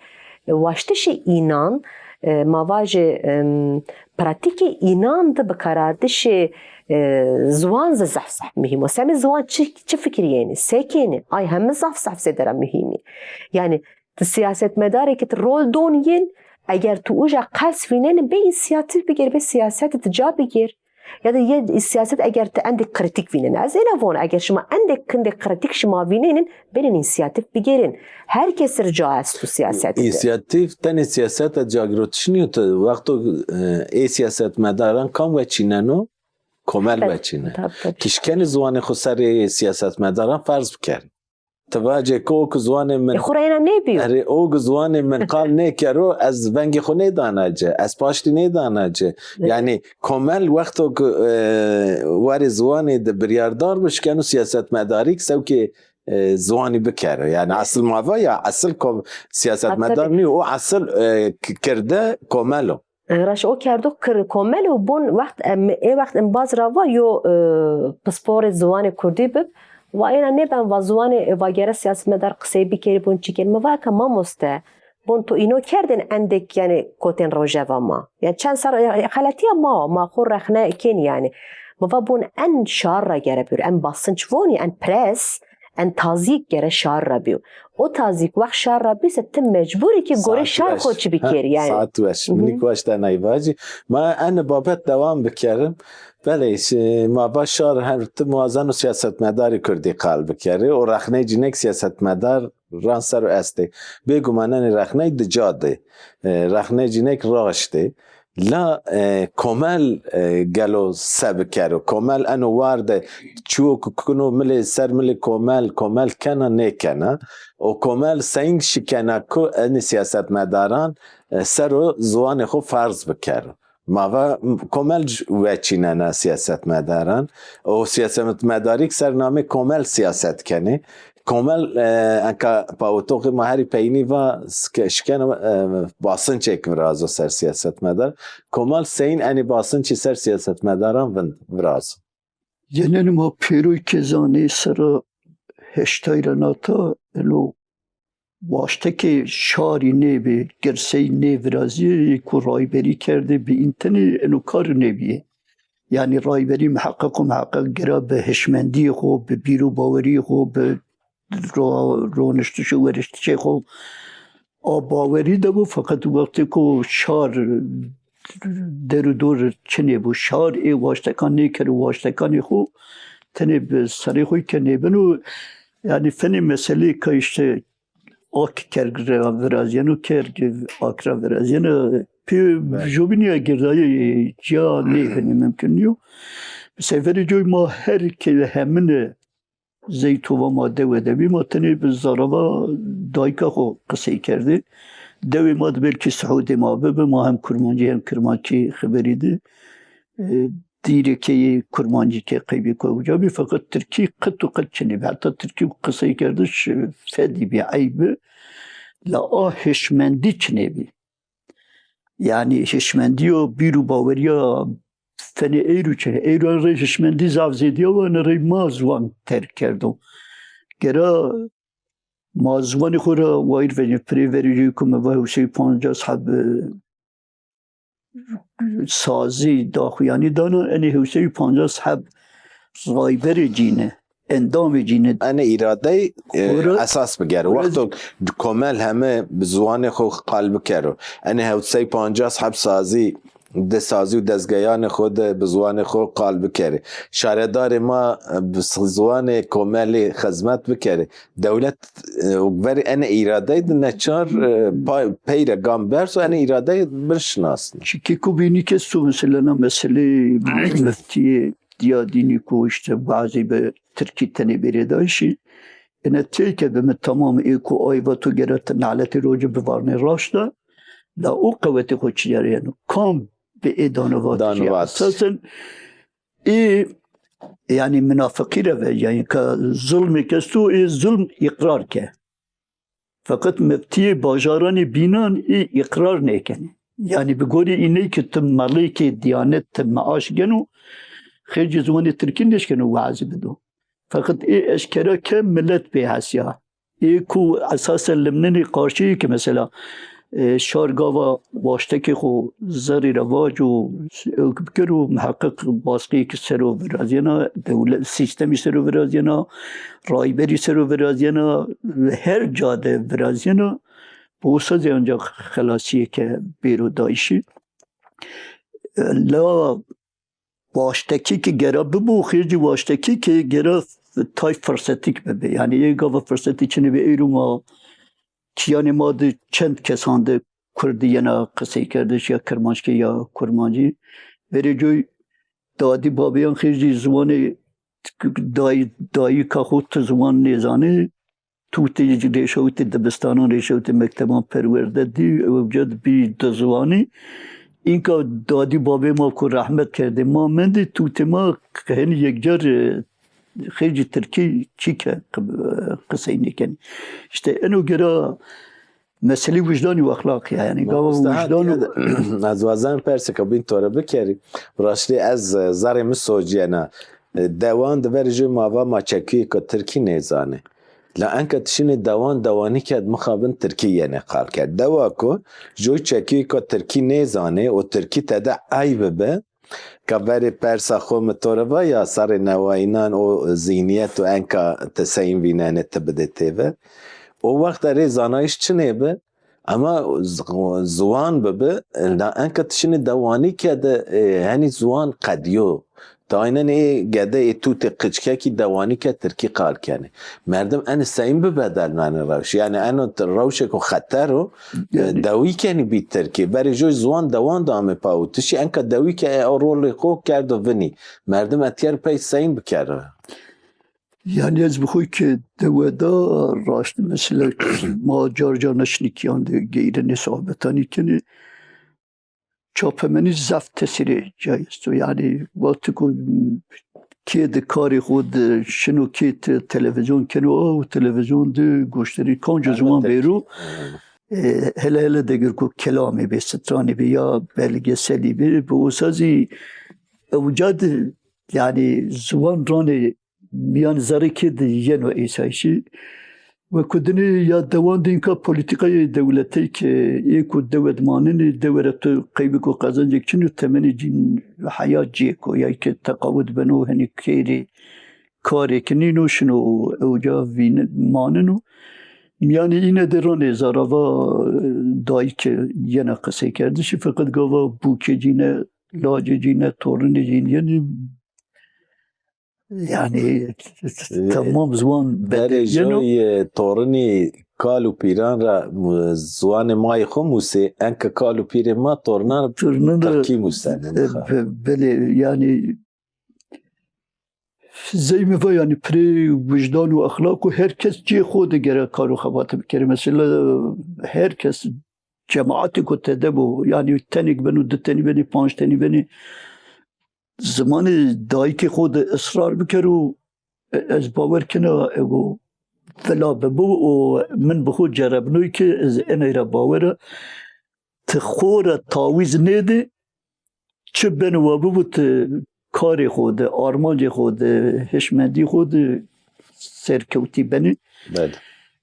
e, waştişê înan, e, ma vajê, em, pratîkê înan de bikarardişê, e, ziwan zî zehf zehf muhîm o. Semê ziwan çi, çi fikirîyenî, se kenî, ay heme zaf zaf zêde ra muhîm î. Yanî ti sîyasetmedarêkî ti rol don yin, eger tu uca qels vînenî, bê însîyatîf bigêr, bê sîyasetî ti ca bigêr. Ya da yê sîyaset eger ti endêk kritîk vînenî. Ez êna vona, eger şima endêk hindêk kritîk şima vînenîn, benên însîyatîf bigêrên. Her kesî rê ca esto sîyasetî de. Însîyatîf tenê sîyaseta cagirotişî nîyo, ti wexto, e, ê sîyasetmedaran kam weçîneno? Komel weçîne. Tabî, tabî. Ti şikenî ziwanê xwu serê sîyasetmedaran ferz bikerî. Ti vacê ke o ki ziwanê min... E, xwu ra êna nêbîyo. Erê, o ki ziwanê min qal nêkero, ez vengê xwu nêdana ci, ez paştî nêdana ci. Evet. Yanî komel wexto ki, e, warê ziwanê de biryardar bi, şikeno sîyasetmedarî ki sewkê, e, ziwanî bikero. Yanî esil ma va ya, esil kom-, sîyasetmedar nîyo, o esil, e, k-, kirde komel o. Raşt, o kerdo kir komel û bon wext em, ê wext embaz ra va yo, e, pisporê ziwanê kurdî bib. Va êna nêben, va ziwanê, e, va gere sîyasetmedar qisey bikerî, bon çî kenî. Mi va eka mamoste, bon to îno kerdên endêk, yanî kotên rojeva ma. Yanî çend serr, e, e, xeletîya ma, ma xwu rexne kenî yanî. Mi va bon en şar ra gere bêro, en basınç vonî, en pres, en tazîk gere şar ra bîyo. O tazîk wext şar ra bî se ti mecbur î ki gorê şar xo çi bikerî yanî. Saet weş. Minî ki weş tenay vacî. Ma eni babet dewam bikerim. Belê, şi-, ma va şar her ti muwazeno sîyasetmedarî kurdî qal bikerî. O rexney cînek sîyasetmedaran ser o estê. Bêguman enê rexney di ca de. E, rexney cînek raştê. La, e, komel, e, gelo se bikero? Komel eno war de çiyo ku kuno milê ser milê komel, komel kena nêkena? O komel seyîn şikena ku enê sîyasetmedaran, e, ser o ziwanê xwu ferz bikero? Ma va m-, komel c-, weçînena sîyasetmedaran. O sîyasetmedarî ki ser namê komel sîyaset kenê. Komel, e, enka pawotoxê ma herî peynî va ske-, şikeno, e, basınçêk virazo ser sîyasetmedar. Komel seyîn enê basınçî ser sîyasetmedaran vind-, virazo? Yenenê ma pêroy ke zanê sera heştay ra nata, eno waştekê şarî nêbî, girsey nêvirazî, ku rayberî kerdê bi întenê eno kar nêbîyê. Yanî rayberî miheqeq û miheqeq gera bi hişmendîyê xo, bi bîr û bawerîyê xo, bi ro-, roniştiş û weriştişê xo a bawerî de bo, feqet wextê ku şar der û dor çinê bo, şar ê waştekan nêkero, waştekanê xo tenê bi serê xo kenê beno. Yanî fenê meselê ka îşte ak kerg ra virazîyeno, kerg ak ra virazîyeno. Pê jobînîya girdayî cîya nêbenî, mumkin nîyo. Bi seferê coy ma her ke hemine zey tova ma dewe de bî, ma tenê bi zarava dayika xo qisey kerdê. Dewê ma de belkî sihûdê ma bibi, ma hem kurmancî hem kirmanckî xiberî di. E, dîrê keyê kurmancî ke qeybê ku uca bî, feqet tirkî qet û qet çinê bî. Heta tirkî qiseykerdiş fedî bî, eyb bi. La a hişmendî çinê bî. Yanî hişmendîyo bîr û bawerîya fenê eyro çinê. Eyro en rey hişmendî zaf zêdîya wa, ene rey ma ziwan terk kerdo. Gera ma ziwanê xo ra wayîr venê, pirê verî rê ku mi va hewsey û pancas heb, e, sazî daxuyanî dana, enê hewsey û pancas heb rayberê cîne. endamê cî ne. Enê îradey e, esas bigero. Wexto komel heme bi ziwanê xo qal bikero. Enê hewt sey pancas heb sazî, di sazî û dezgeyanê xo de bi ziwanê xo qal bikerê. Şaredarê ma e, bi ziwanê komelî xizmet bikerê. Dewlet e, verê enê îradey de neçar e, pey re gam berz û enê îradey binşinasnê. Çikê ku bînî kes tu mesela na meselê miftiyê diya dînî ku işte bazî bi tirkî tenê bêrê dayîşî. Ine têke bi mi tamam ê ku ay va tu gere ti naletê roci bivarnê raşta. La o qewetê xo çi yeno? Kam bi ê dano vat? Dano vat. Esasen ê yani munafiqî re ve yani ka zulmê kes tu ê zulm îqrar ke. Feqet miftiyê bajaranê bînan ê îqrar nêkenê. Yanî bi gorî îney ki ti melêkê diyanet ti meaş geno, xêrcê ziwanê tirkî nêşkeno weazî bido. Feqet ê eşkera ke milet bêhesiya. Ê ku esasen limnenê qarşî ki mesela e, şar gava waştekê xo zerrî re vaco ewk bikero, miheqeq baskeyê ki sero virazyena, dewlet, sîstemî sero virazyena, rayberî sero virazyena, her ca de virazyena, bi wisa zî ancak xelasîyêke bêro dayîşî. La waştekî ki gera bibo, xêrcî waştekî ki gera tay firsetîk bibi. Yanî ê gava firsetî çinê bi êro ma çiyanê ma de çend kesan de kurdî yena qiseykerdiş ya kirmanckî ya kurmancî. Verê coy dadî babêyan xêrcî ziwanê dayî, dayîka xo tu ziwan nêzanê. Tûtê rêşewtê dibistanan, rêşewtê mekteban perwerde dî, ewca di bî di ziwanî. Înka dadî babê ma ku rehmet kerdê ma mendê, tûtê ma henî yekcar e, xêrcî tirkî çîke qi- qisey nêkenî. İşte eno gera meselî wijdanî û exlaqî ya. Yanî gava wijdan û ez wazen persika bîn to re bikerî. Raştî ez e, zerrê mi socîyena. E, dewan di verê jû ma va ma çekuyêka tirkî nêzanê. La enka ti şinê dewan dewanî kerd mixabin tirkî yenê qal kerd. Dewa ku jû çekuyêka tirkî nêzanê û tirkî tede ey bibi, ka verê persa xo mi to re va ya serrê newayînan o zîhnîyet û enka ti seyîn vînenê ti bidê têver. O wext de rê zanayîş çinê bi, ema z- ziwan bibi, na enka ti şinê dewanî kede e, henî ziwan qedîyo. Ti aynen ê gede ê tûtê qiçkekî dewanî ke tirkî qal kenê. Merdim enê seyîn bibedelmenê rewş. Yanî eno ti rewşêko xeter o, e, dewî kenî bî tirkî. Verê jû ziwan dewan de amê pawitişî, enka dewî ke e, o rolê xo kerdo vinî. Merdim etker pey seyîn bikero. Yanî ez bi xo ke dewe de raşt mesela ma car car neşnikîyan de geyrenê sohbetanî kenê. Çapemenî zaf tesîrê cayê esto. Yanî wextê ku kê di karê xo di şino kê ti televîzyon keno, o televîzyon di goşdarî kanco ziwan bêro, e, hele hele deger ku kelamê bê, stranê bê ya belgeselî bê, bi wisa zî ewca di yanî ziwan ranê mîyan zerrê kê di yeno êsayîşî. Wekudinê ya dewan de înka polîtîkayê dewletey ke ê ku dewe di manenê, dewe ra tu qeybêko qezencêk çin o, temenê cîn heya cêko, ya ke teqawut beno, henî kêrê karê ki nîno, şino ewca vîn maneno. Mîyanê îne de ranê zarava dayîke yena qiseykerdişî, feqet gava bûkê cî ne, lacê cî ne, tornê cî ne, yenî Yanî tamam ziwan bedelîyeno. Torinî kal û pîran ra ziwanê mayê xo musê, enka kal û pîrê ma torinan ra tirkî musene. Belê, yanî zey mi va yanî pirê wijdan û exlaq û her kes cê xo de gere kar û xebate bikerê. Mesela her kes cemaatê ku tede bo, yanî tenêk beno, di tenî benê, panc tenî benê, zimanê dayikê xo de israr bikero, e, ez bawer kena ego vila bibo û min bi xo cerebnoy ki ez eney ra bawer a. Ti xo ra tawîz nêdê, çi beno wa bibo ti karê xo de, armancê xo de, hişmendî xo de serkewtî benê.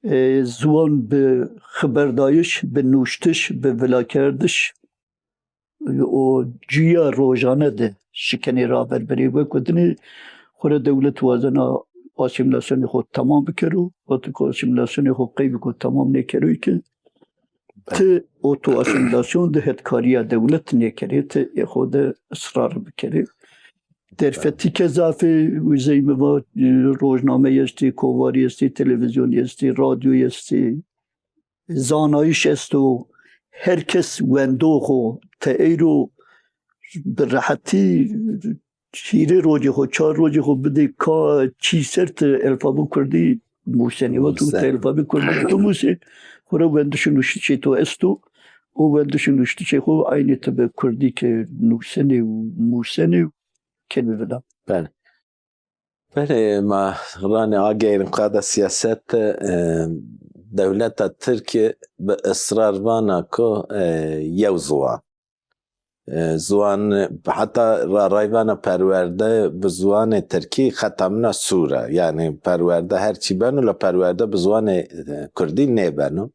E, ziwan bi xiberdayîş, bi nuştiş, bi vilakerdiş, o cuya rojane de şikenê raver birê. Wekudinê xo ra dewlet wazena asîmîlasyonê xo temam bikero. Wexto ku asîmîlasyonê xo qey biko temam nêkeroyî ke, ti oto-asîmîlasyon de hetkarîya dewlet nêkerê, ti ê xo de israr bikerê. Derfetî ke zaf ê, wizey mi va, e, rojnameyî estê, kovarî estê, televîzyonî estê, radyoyî estê, zanayîş esto. Her kes wendo xo, ti eyro bi rehetî hîrê rojê xo, çar rojê xo bidê ka çî ser, ti elfabê kurdî musenê. Wexto ti elfabê kurdî bimusê, xora wendiş û nuştişê to esto. O wendiş û nuştişê xo eynî ti bi kurdî ke nusenê û musenê û kenê vila. Belê. Belê, ma ranê ageyrin qada siyaset de, e, dewleta Tirkî bi israr vana ku, e, yew ziwan. E, ziwan, heta ra-, rayvana perwerde bi ziwanê tirkî xeta min a sûr a. Yanî perwerde her çî beno, la perwerde bi ziwanê, e, kurdî nêbeno.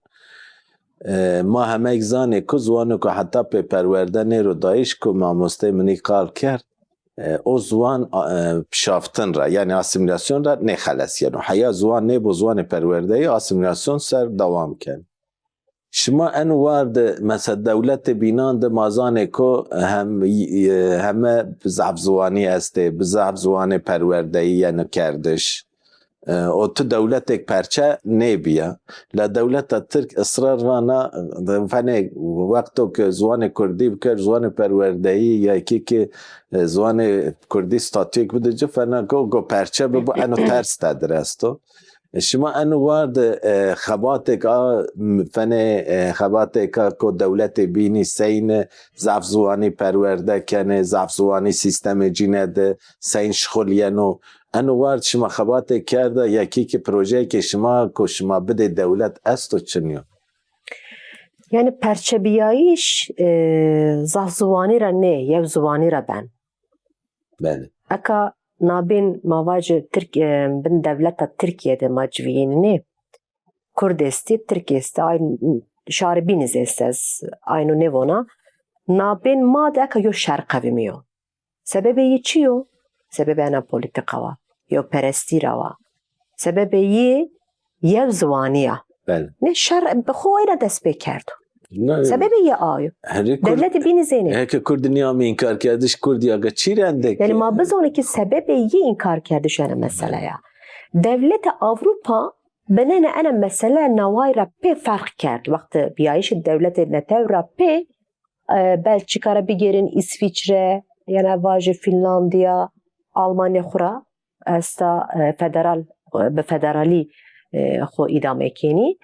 E, ma hemeyk zanê ku ziwano ku heta pê perwerde nêro dayîş, ku mamosteyê min î qal kerd, e, o ziwan, a, e, pişaftin ra, yanî asîmîlasyon ra nêxelesîyeno. Heya ziwan nêbo ziwanê perwerdeyî, asîmîlasyon ser dewam keno. Şima eno war de, mesela dewletê bînan de ma zanê ku hem, e, heme zaf ziwanî estê, bi zaf ziwanê perwerdeyî yeno kerdiş. E, o tu dewletêk perçe nêbîya. La dewleta Tirk israr vana, fenê wexto ke ziwanê kurdî biker, ziwanê perwerdeyî ya kî ke, e, ziwanê kurdî statuyêk bide ci, fena go, go perçe bibo, eno ters tedir esto. E, şima eno war de, e, xebatêk a, m-, fenê, e, xebatêk a ko dewletê bînî seyne, zaf ziwanî perwerde kenê, zaf ziwanî sîstemê cîne de seyn şixul yeno. Eno war de şima xebatêk kerda, ya kî ki projeyêkê şima ko şima bidê dewlet esto, çinî yo? Yanî perçebîyayîş, e, zaf ziwanî ra nê, yew ziwanî ra ben. Belê. Eka nabên ma vajê Tirk-, e, bin dewleta Tirkîye de ma civîyênî nê. Kurd estî, Tirk estî, ay şarê bînî zî estî, ez ayno nêvona. Nabên ma de eka yo şer qevimîyo. Sebebê yî çi yo? Sebebê ena polîtîka wa, yewperestî ra wa. Sebebê yî yew ziwanî ya. Belê. Nê şer bi xo ena dest pê kerdo. Sebebê yî a yo. Dewletê bînî zî nê. Heke kurdî nîyamî înkarkerdiş, kurdî aga çî rendek. Yanî ma bizonê ki sebebê yî înkarkerdiş ena mesele ya. Dewlete Ewropa binêne ena mesele naway ra pê ferq kerd. Wextê bîyayîşê dewletê netew ra pê, e, Belçîka ra bigêrên, Îsvîçre, yanî vajê Fînlandîya, Almanya xwu ra esta, e, federal, e, bi federalî, e, xwu îdame kenî.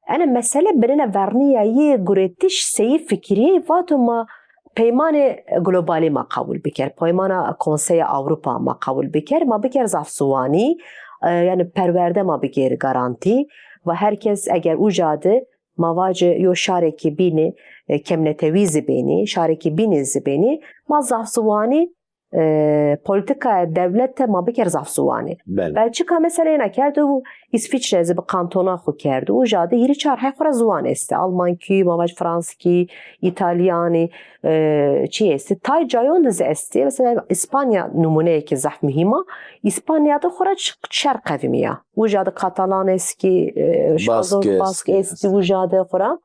Ena mesele binêne vernîya yê guretiş seyî fikirîyê, vato ma peymanê globalî ma qewul biker, peymana Konseya Ewropa ma qewul biker, ma biker zaf ziwanî, e, yanî perwerde ma biker garantî ve her kes eger uca de ma vacê yo şarekî bînî, e, kemnetewî zî bênî, şarekî bînî zî bênî, ma zaf ziwanî, e, polîtîkaya dewlete ma biker zaf ziwanî. Belê. Belçîka mesela êna kerdo û Îsvîçre zî bi kantona xwu kerdo. Uca de hîrê çar hay xwu ra ziwan estê. Almankî, ma vaj franskî, îtalyanî, e, çî estê. Tay cayon de zî estê. Mesela Îspanya nimûneyêkê zaf muhîm a. Îspanya de xwu ra ç-, şer qevimîya. Uca de katalan est kî, e, şazon bask estî uca de xwu ra.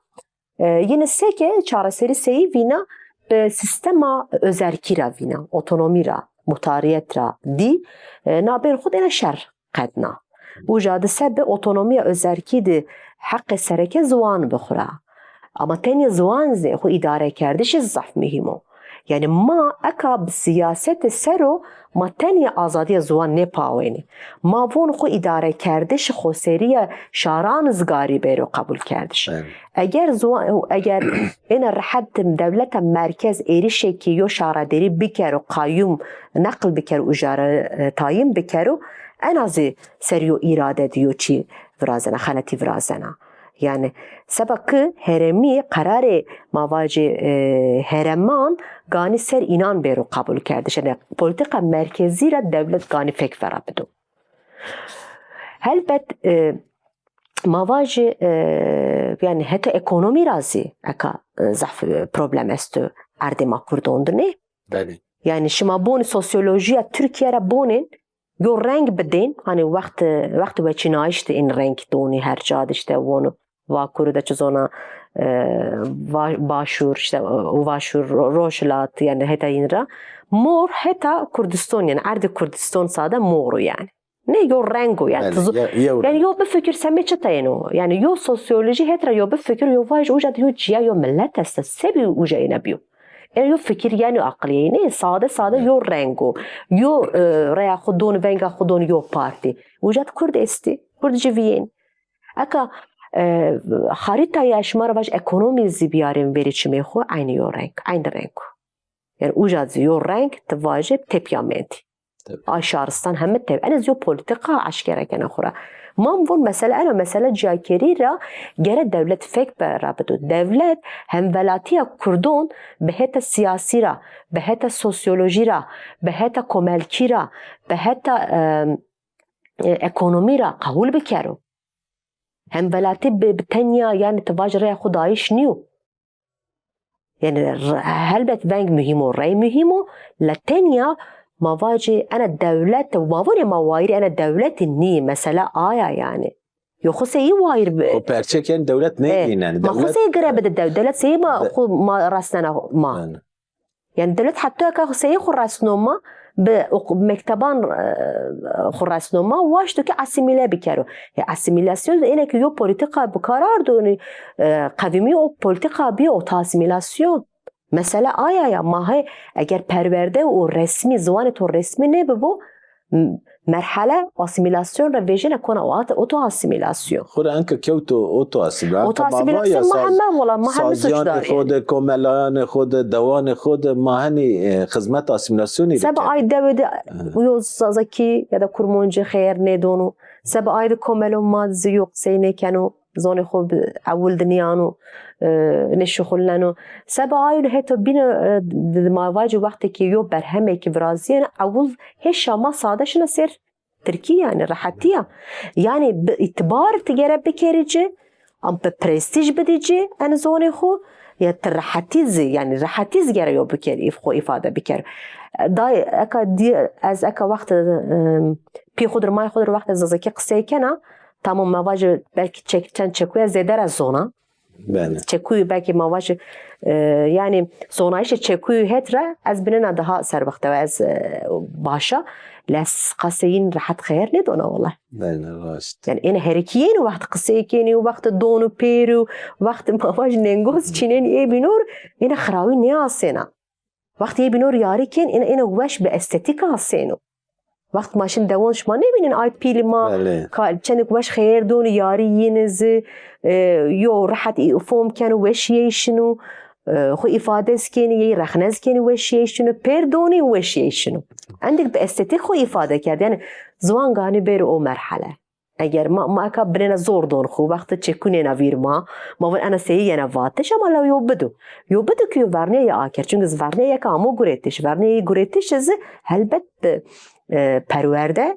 E, yine seke çareserî seyî vîna, bi sîstema özerkî ra vîna, otonomî ra, muhtarîyet ra dî, e, nabên xwu de êna şer qedna. Uca de se bi otonomîya özerkî de heqê sereke ziwan bi xwu ra. Ama tenya ziwan zî xwu îdarekerdişî zaf muhîm o. Yanî ma eka bi sîyasetê ser o, ma tenya azadîya ziwan nêpawenî. Ma von xwu îdarekerdişî xoserîya şaran zî garî bêro qebulkerdiş. Evet. Eger ziwan, eger êna rehet dewleta merkez êrişêkî yo şaredarî bikero, qayûm neql bikero, uca ra, e, tayîn bikero, ena zî ser yo îrade de yo çî virazena, xeletî virazena. Yanî seba ki herêmî qerarê ma vacê, e, herêman ganî ser înan bêro qebulkerdiş. Yanî polîtîka merkezî ra dewlet ganî fek vera bido. Helbet, e, ma vajê, e, yanî heta ekonomî ra zî eka, e, zaf, e, problem esto erdê ma kurdan de nê. Belê. Yanî şima bonê sosyolojîya Tirkîye ra bonên, yo reng bidên, hanî wext, wext weçînayîş de ên reng donî her ca de, îşte, wono va Kuru de çi zona, e, va-, başûr, îşte, e, başûr, ro-, rojhilat, yanî heta yin ra. Mor heta Kurdistan, yanî erdê Kurdistan sade mor o yanî. Ne yo reng o yanî. Belê, tizo-, ya-, yew yanî reng. Yo bifikir semê çita yeno. Yanî yo sosyolojî het ra yo bifikir, yo vajî uca de yo cîya yo milet esta. Sebî uca êne bîyo. Yanî yo fikir yanî aqilî êne, sade sade yo reng o. Yo, e, reya xwu don, venga xwu don yo partî. Uca de Kurd estî. Kurd jî vîyên. Eka, e, xarîtaya şima ra vaj ekonomî zî biyarên verê çimê xwu, eynî yo reng, eynî reng o. Yanî uca zî yo reng ti vajê tepya mendî. Tabii. A şaristan heme tep-, en ez yo polîtîka eşkere kena xwu ra. Ma mi von mesele ena, mesele cîyakerî ra gere dewlet fek be ra bido. Dewlet hemvelatîya kurdon bi heta sîyasî ra, bi heta sosyolojî ra, bi heta komelkî ra, bi heta, e, e, ekonomî ra qebûl bikero. Hemvelatî bi, bi tenya, yanî ti vajî reya xwu dayîş nîyo. Yanî r-, helbet veng muhîm o, rey muhîm o, la tenya ma vajî ena dewlet, ma vonê ma wayîrê ena dewletî nîyê, mesele aya yanî. Yo xwu seyî wayîr bi. Xwu perçekên dewlet nêvînen. E, ma xwu seyî gire bide dew-, dewlet seyî ma xwu ma resnena ma. Yanî. Yanî dewlet heta eka seyî xwu resno ma, bi oq-, mekteban, e, xwu resno ma, waşto ke asîmîle bikero. Ya asîmîlasyon de êne ke yo polîtîka bi kar ardo, yanî, e, qewimî o polîtîka bîyo, o ta asîmîlasyon. Mesele aya ya, ma hê eger perwerde û resmî, ziwanê to resmî nêbibo, m-, merhele asîmîlasyon ra vejîne kona o at-, oto asîmîlasyon. Xwu ra enka kewto oto asîmîlasyon. Oto asîmîlasyon ma heme wala, ma heme suçdarî. Sazîyanê xwu de, komelayanê xwu de, dewanê xwu de ma henî, e, xizmet asîmîlasyonî de kerd. Seba ay dewe de yo Zazakî ya da Kurmancî xeyr nêdono. Seba ay de komelo ma zî yo qisey nêkeno. Zonê xwu bi ewil de nîyano, e, nêşuxulneno. Seba ayo de heta bîne, e, di, di ma vajî wextê ke yo berhemêkî virazîyêne, ewil hêşa ma sade şina ser tirkî, yanî rehetî ya. Yanî bi îtîbar ti gere bikerî ci, am bi prestîj bidî ci en zonê xwu, ya ti rehetî zî, yanî rehetî zî gere yo bikerî, îf-, xwu îfade bikerî. Day eka dî-, ez eka wextê, e, pî xwu dir, may xwu dir wextê zazakî qisey kena, tamam, ma vajî belkî çek-, çend çekuya zêde ra zona. Belê. Çekuyî belkî ma vajî, e, yanî zonayîşê çekuyî het ra ez binena daha serwexte ve ez, e, baş a. La ez qasê yin rehet xeyr nêdona wela. Belê, raşt. Yanî êne herekî yêno, wext qisey kenî, wext don û pêr û wext ma vajî nengoz çînenî ê bînor, êne xirawî nêasêna. Wext ê bînor yarî kên, êne, êne weş bi estetîk asêno. Wext ma şin dewon şima nêbînin, ay pîlî ma, belê, ka-, çendêk weş xeyr donî, yarî yîne zî, e, yo rehet î-, fom keno, weş yey şino, e, xwu îfade zî kenî, yey rexne zî kenî, weş yey şino, pêr donî, weş yey şino. Endîk bi estetîk xwu îfade kerd. Yanî ziwan ganî bêro o merhele. Eger ma, ma eka binêna zor don xwu, wextê çekû nêna vîr ma, ma vûn ena seyî yena vatiş, ama la yo bido. Yo bido ke yo vernîya yê aker. Çunke zî vernîya yê eka amo guretiş. Vernîya yê guretiş zî helbet bi, e, perwerde,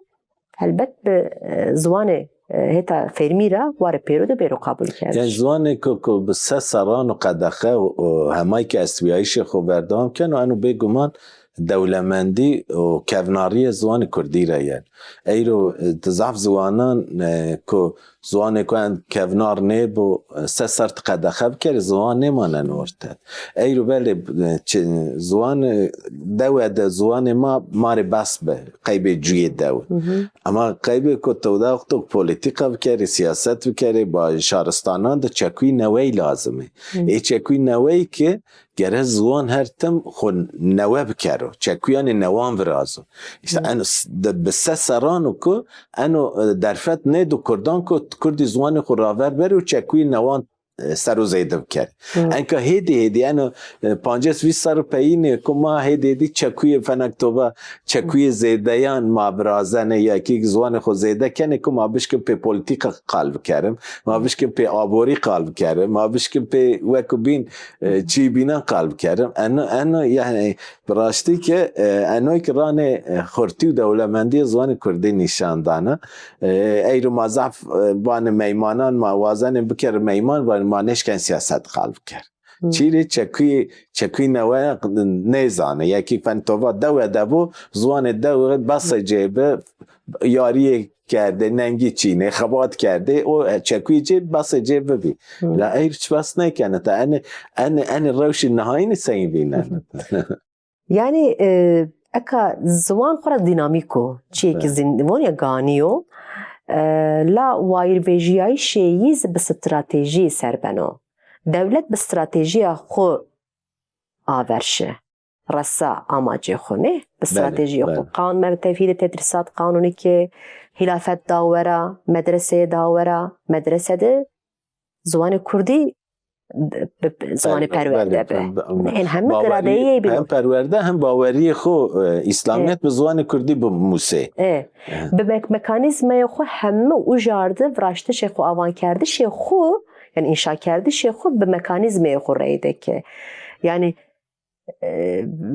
helbet bi, e, ziwanê, e, heta fermî ra warê pêro de bêro qebul kerdiş. Yanî ziwanê ku, ku bi se serran û qedexe û, û hemay ke estbîyayîşê xwu berdewam keno, eno bêguman dewlemendî û kevnarîye ziwanê kurdî ra yen. Eyro, e, di zaf ziwanan, e, ku ziwanê ku en kevnar nêbo, e, se ser ti qedexe bikerê, ziwan nêmaneno orte. Eyro belê, e, çi-, ziwanê dewe de ziwanê ma, ma rê bes bi, qeybê cuyê dewe. Hı hı. Ama qeybê ku to de wexto polîtîka bikerê, sîyaset bikerê, ba şaristanan de çekuyî neweyî lazim ê. Hı. Ê çekuyî neweyî ki gere ziwan her tim xwu newe bikero. Çekuyanê newan virazo. Îşte, hı, eno s-, de, bi se serran o ku eno, e, derfet nêdo kurdan ku kurdî ziwanê xwu raver berê û çekuyê newan, e, ser o zêde bikerê. Hı. Enka hêdî hêdî eno, e, pancês vîst serr û peyînê ku ma hêdî hêdî çekuyê fenek toba, çekuyê zêdeyan ma virazenê ya kî ziwanê xwu zêde kenê ku ma bişkin pê polîtîka qal bikerim, ma bişkin pê aborî qal bikerim, ma bişkin pê wek û bîn, e, çî bînan qal bikerim. Eno, eno, yanî, bi raştî ke, e, enoy ki ranê, e, xurtî û dewlemendîyê ziwanê kurdî nîşan dana. E, eyro ma zaf, e, vanê meymanan ma wazenê bikerê meyman, vanê ma nêşken sîyaset qal biker. Hı. Çîrê çekuyê, çekuyê newe nêzanê. Yekî fen tova dewe de bo, ziwanê dewe besa cêbi, yarîyê kerdê, nengî çînê, xebat kerdê, o çekuyê cê, basê cê bibî. Hmm. La ey çi bas nêkenê, ta enê, enê, enê rewşê nihayînî seyîn vînenê. Yanî, e, eka ziwan xwu ra dînamîk o, çîyê ki zî von ya ganî yo, e, la wayîrvejîyayîşê yî zî bi stratejî ser beno. Dewlet bi stratejîya xwu aver şi. Resa amacê xwu nê, bi stratejîya xwu. Qan-, me tevhîdê tedrîsat qanûnî ke, hîlafet da wera, medreseyê da wera, medrese de ziwanê kurdî bi, bi, ziwanê perwerde bi. Ên heme giradeyî bîno. Hem perwerde hem bawerîyê xwu, e, îslamîyet bi ziwanê kurdî bimusê. E, bi mek-, mekanîzmayê xwu heme ujar de viraştişê xwu, avankerdişê xwu, yanî înşakerdişê xwu bi mekanîzmayê xwu reyde ke. Yanî, e,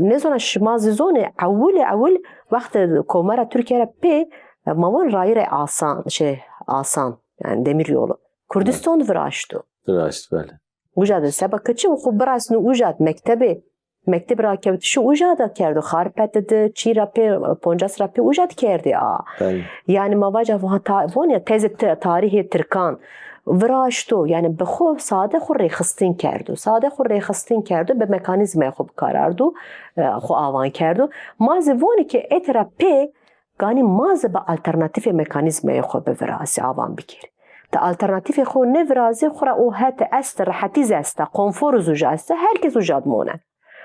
nêzona şima zî zonê, ewilê ewil wextê Komara Tirkîya ra pê, e, ma von rayîrê asan, şey, asan, yanî demir yolu. Kurdistan viraşto. Viraşt, belê. Uca de seba ke çi xwu birasnî uca de mektebê, mekteb rakewtişî uca de kerdo. Xarpete de, çî ra pê, Poncas ra pê uca de kerdê a. Belê. Yanî ma vaca, ha, ta-, von ya tezê ti-, tarîhê tirkan viraşto. Yanî bi xwu sade xwu rêxistin kerdo. Sade xwu rêxistin kerdo, bi mekanîzmayê xwu bi kar ardo, e, xwu avan kerdo. Ma zî vonî ke ete ra pê Ganî ma zî bi alternatîfê mekanîzmayê xo bivirazî, avan bikerî. Ti alternatîfê xo nêvirazî, xo ra o hete esta, rehetî zî esta, konforu zî uca esta, her kes uca de mone.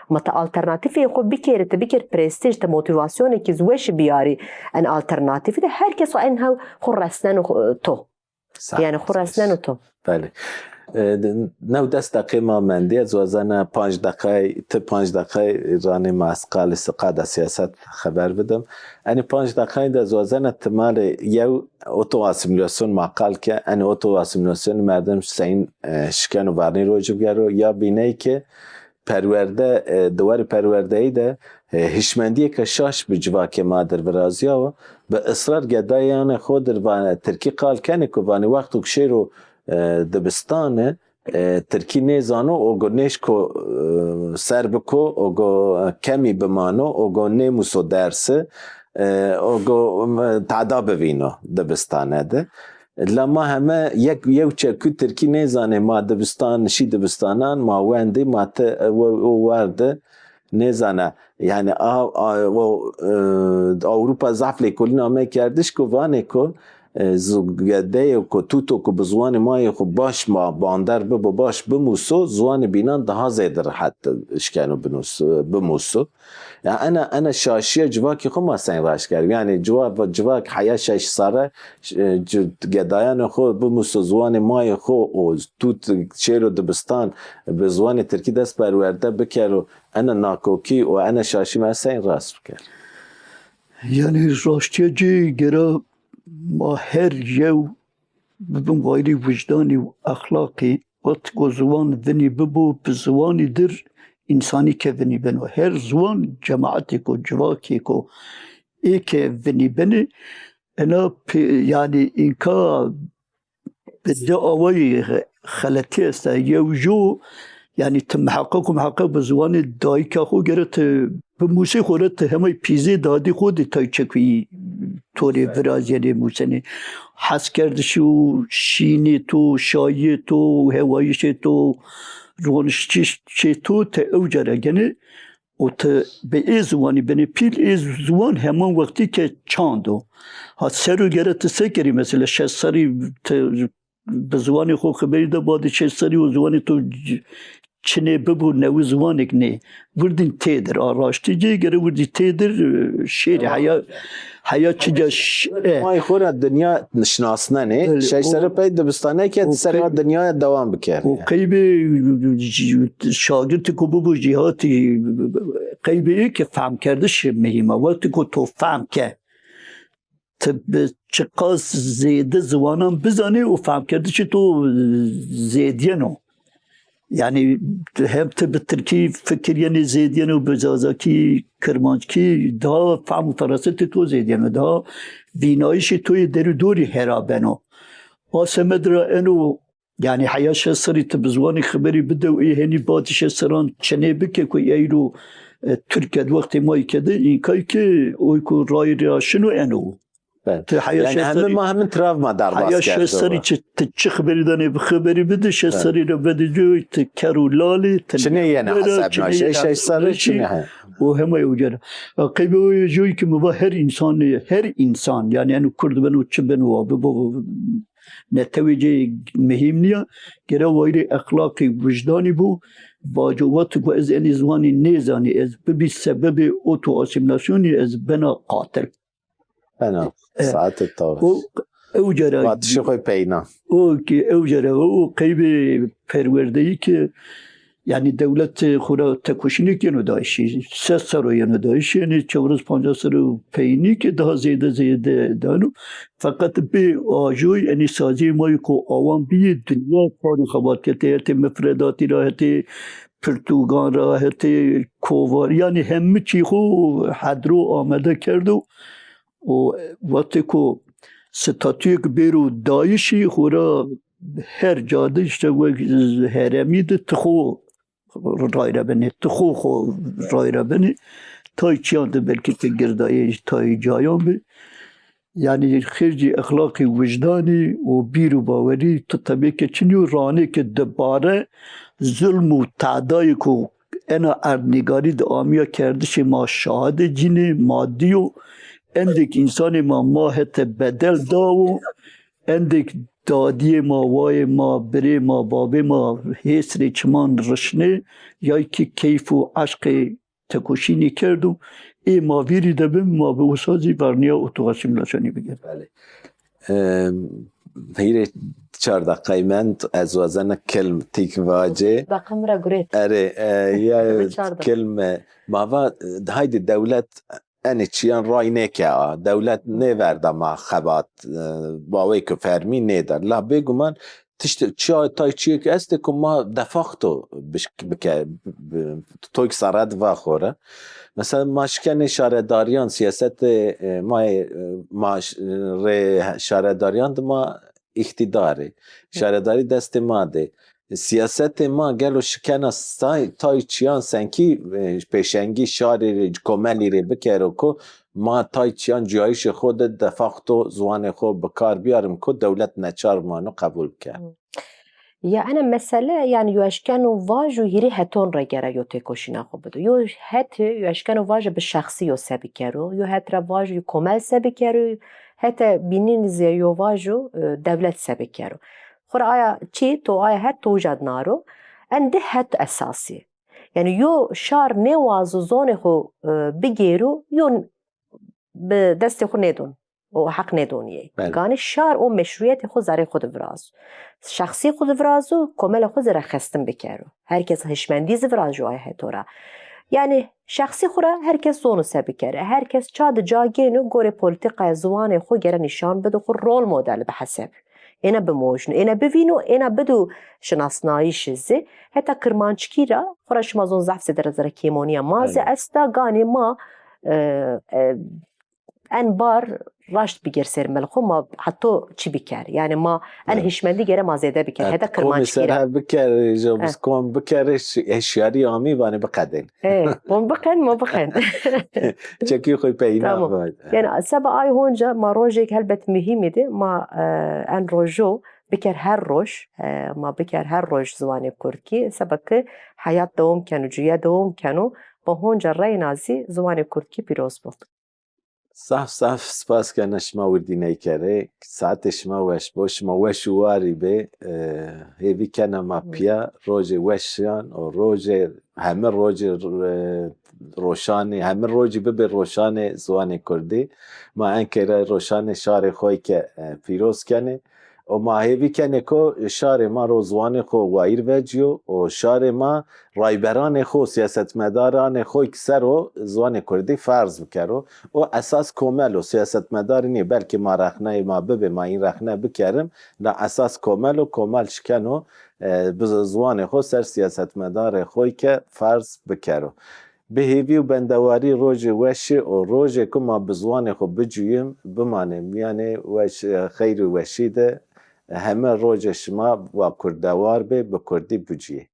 Ma ti alternatîfê xo bikerî, ti bikerî prestîj, ti motîvasyonêkî zî weşî biyarî en alternatîfî de, her kes o en hew xo resneno, e, to. Yanî xo resneno to. Belê. E, new des deqê ma mendî. Ez wazena panc deqay, ti panc deqay ranê ma ez qalê siqada siyaset xeber bidim. Enê panc deqay de ez wazena ti malê yew oto asîmîlasyon ma qal ke, enê oto asîmîlasyonî merdim seyîn, e, şikeno varnî rocî bigero, ya bîney ke perwerde, e, di warê perwerdeyî de, e, hişmendîyêke şaş bi civakê ma dir virazîyawo. Bi israr gedayanê xo dir vanê, tirkî qal kenê ku vanê wexto ke şêro, e, dibistane, e, tirkî nêzano, o go nêşko, e, ser biko, o go kemî bimano, o go nêmuso dersi, e, o go, m-, tada bivîno dibistane de. La ma heme yek, yew çekû tirkî nêzanê, ma dibistan, şî dibistanan, ma wendî, ma ti, e, o, o war de nêzana. Yanî a, a, o, e, Ewropa zaf lêkolîna me kerdiş ku vanê ku, e, zu-, gedeyê ku tuto ku bi ziwanê ma yê xwu baş ma bander bibo, baş bimuso, ziwanê bînan daha zêde rehet şikeno binus-, bimuso. Ya ena, ena şaşîya civakê xo ma seyîn raşt kerî. Yanî ciwa-, civak heya şeş serre, e, ci-, gedayanê xo bimuso, ziwanê ma yê xo û tut şêro dibistan bi ziwanê tirkî dest perwerde bikero, ena nakokî û ena şaşî ma seyîn rast biker. Yanî raştîya ci gera ma her yew bibin wayîrê wijdanî û exlaqî, wextêko ziwan vinî bibo, bi ziwanî dir însanî ke vinî beno. Her ziwan cemaetêko, civakêko ê ke vinî benê, ena pê-, yanî înka bi di awayî xe-, xeletî esta. Yew jo, yanî ti miheqeq û miheqeq bi ziwanê dayika xo gere ti bimusê, xo ra ti hemay pîzê dadî xo de tay çekuyî to rê virazîyenê, musenê. Heskerdişî û şînê to, şayîyê to, hewayîşê to, roniştişê to ti ewca ra genê. Û ti bi ê ziwanî benê pîl, ê ziwan heman wextî ke çand o. Ha ser û gere ti se kerî, mesela şeş serrî ti bi ziwanê xo xiberî de, badê şeş serrî o ziwanê to çinê bibo, newî ziwanêk nê. Virdîn têdir. A raştî cê gere virdî têdir, e, şêrî heya, heya çica ş-, e. May xo ra dinya şinasnenê. Belê, şeş serre pey dibistane ke ti serra dinyaya dewam bikerê. O qeybê şagirtêko bibo jîhatî, qeybê ê ke fehmkerdiş muhîm a. Wextêko to fehm ke, ti bi çiqas zêde ziwanan bizanê û fehmkerdişê to zêdîyeno. Yanî hem ti bi tirkî fikirîyenê zêdîyeno, bi zazakî, kirmanckî, daha fehm û ferasetê to zêdîyeno, daha vînayîşê to yê derûdorî hera beno. A semed ra eno, yanî heya şeş serrî ti bi ziwanî xiberî bide û ê henî badî şeş serran çinê bike ku eyro, e, Tirkîya di wextê ma yê ke de, înkay ke oy ku rayîrê ra şino eno. Belê. Ti heya Yani şeş hemî serî, ma hemî travma derbas heya şeş kerdo serî ra. Çi, ti çi xeberî danê, bi xeberî bidi, şeş Belê. Serî ra vedê coy, ti ker û lalî, ti Çinê yena nêwera, hesab çinê naşe. Ê yena şeş serî hesab çinê he. Û hema ew cara. Ya, qeybê o yê coy ki mi va her însanê, her însan, yani eno kurd beno, çi beno, wa bibo, netewê cê muhîm nîya, gere wayirê exlaqî, wijdanî bo, vaco, wexto ku ez enê ziwanî nêzanî, ez bibî sebebê oto-asîmîlasyonî, ez bena qatil. Fena. E, Saetê taw. O ew cara Vatişê xo peyna. O ki ew cara o qeybê perwerdeyî ki, yani dewlet xo ra tekoşînêk yeno dayişî. Ses serr o yeno dayişî, yani çewres pancas serr o peynî ki daha zêde zêde dano. Feqet bê ajoy enê sazîyê ma yê ku awan bîyê dinya şarî xebat ke, hetê mifredatî ra, hetê pirtûgan ra, hetê kovar, yani hemî çî xo hedro amade kerdo. Û wextê ku statuyêk bêro dayişî, xora her ca de îşte wek heremî de ti xo rayre benê, ti xo xo rayre benê. Tay çiyan de belkî ti girdayê tay cayan bî. Yani xêrcî exlaqî, wijdanî û bîr û bawerî ti tebê ke çinî yo, ranê ke dibare zulm û tedayê ku ena erdnîgarî de amîya kerdişê ma şahidê cînê ma dîyo. Endêk însanê ma ma hete bedel dawo. Endêk dadîyê ma, wayê ma, birê ma, babê ma hêsrê çiman rişnê, yay kî keyf û eşqê tekoşînî kerdo. Ê ma vîrî de bin, ma bi wisa zî vernîya oto-asîmîlasyonî bigir. Belê. Em, hîrê çar deqayî mend, ez wazena kilm tîk vacê. Deqa mi ra gurêt. Erê, e, ya Hîrê çar deqa. Kilm, e, ma va, e, haydê dewlet enê çîyan ray nêke a. Dewlet nêverda ma xebat, e, baweyke fermî nêda. La bêguman tiştê çiya, tay çîyêk estê ku ma de facto bişk-, bike, bi-, toyk serret va xo ra. Mesela ma şikenê şaredarîyan, sîyasetê, e, ma yê, e, ma ş-, rê şaredarîyan de ma îqtîdarê. Şaredarî destê ma de. Sîyasetê ma gelo şikena say-, tay çîyan senkî, e, pêşengî şarî rê, komelî rê bikero ku ma tay çîyan cuyayîşê xo de de facto ziwanê xo bi kar bîyarim ku dewlet neçar mano qebul bike. Ya ena mesele, yani, yo eşkeno vajo hîrê heton ra gere yo têkoşîna xo bido. Yo het, yo eşkeno vajo bi şexsî yo se bikero, yo het ra vajo yo komel se bikero, hete bînîn zî yo vajo, e, dewlet se bikero. Xora aya çî, to aya het to uca dina ro. En di het esasî. Yani yo şar nêwazo zonê xo, e, bigêro, yo bi destê xo nêdon. O heq nêdonîyê. Belê. Ganî şar o meşrûyetê xo zerrê xo de virazo. Şexsî xo de virazo, komelê xo zî rexestin bikero. Her kes hişmendî zî virazo ay heto ra. Yanî şexsî xo ra her kes zono se bikere. Her kes ça de ca gêno, gorê polîtîkaya ziwanê xo gere nîşan bido, xo rol model biheseb. Êna bimojno, êna bivîno, êna bido şinasnayîşî zî. Heta kirmanckî ra, xo ra şima zon zaf zêde ra zere kêmonîya ma zî esta, ganî ma, e, e, en bar raşt bigêr ser mil xo, ma heto çi biker? Yanî ma en hişmendî gere ma zêde biker. Heta kirmanckî ra. Hev biker, jobis kom biker, hişyarî amî vanê biqedên. E, bon biqen, ma biqen. Çekî xo peyna. Tamam. Yanî seba ay honca ma rojêk helbet muhîmî de ma, e, en rojo biker her roj, e, ma biker her roj ziwanê kurdkî. Seba ke heyat dewom keno, cuye dewom keno, ma honca reyna zî ziwanê kurdkî pîroz bo. Zaf zaf spas kena şima wirdî ney kerê. Saetê şima weş bo, şima weş û warî bê. E, hêvî kena ma pîya rojê weşan û rojê, heme rojê, e, roşanê, heme rojî bibê roşanê ziwanê kurdî. Ma enkê ra roşanê şarê xo ke, e, pîroz kenê. Û ma hêvî kenê ku şarê ma ro ziwanê xo wayîr vecîyo û şarê ma rayberanê xo, sîyasetmedaranê xo ki ser o ziwanê kurdî ferz bikero. O esas komel o, sîyasetmedarî nî, belkî ma rexneyê ma bibê, ma în rexne bikerim, la esas komel o, komel şikeno, e, bi ziwanê xo ser sîyasetmedarê xo ke ferz bikero. Bi hêvî û bendewarî rojê weşî û rojê ku ma bi ziwanê xo bicuyîm, bimanê mîyanê weş, xeyr û weşî de. Heme rojê şima wa kurdewar bê, bi kurdî bicuyê.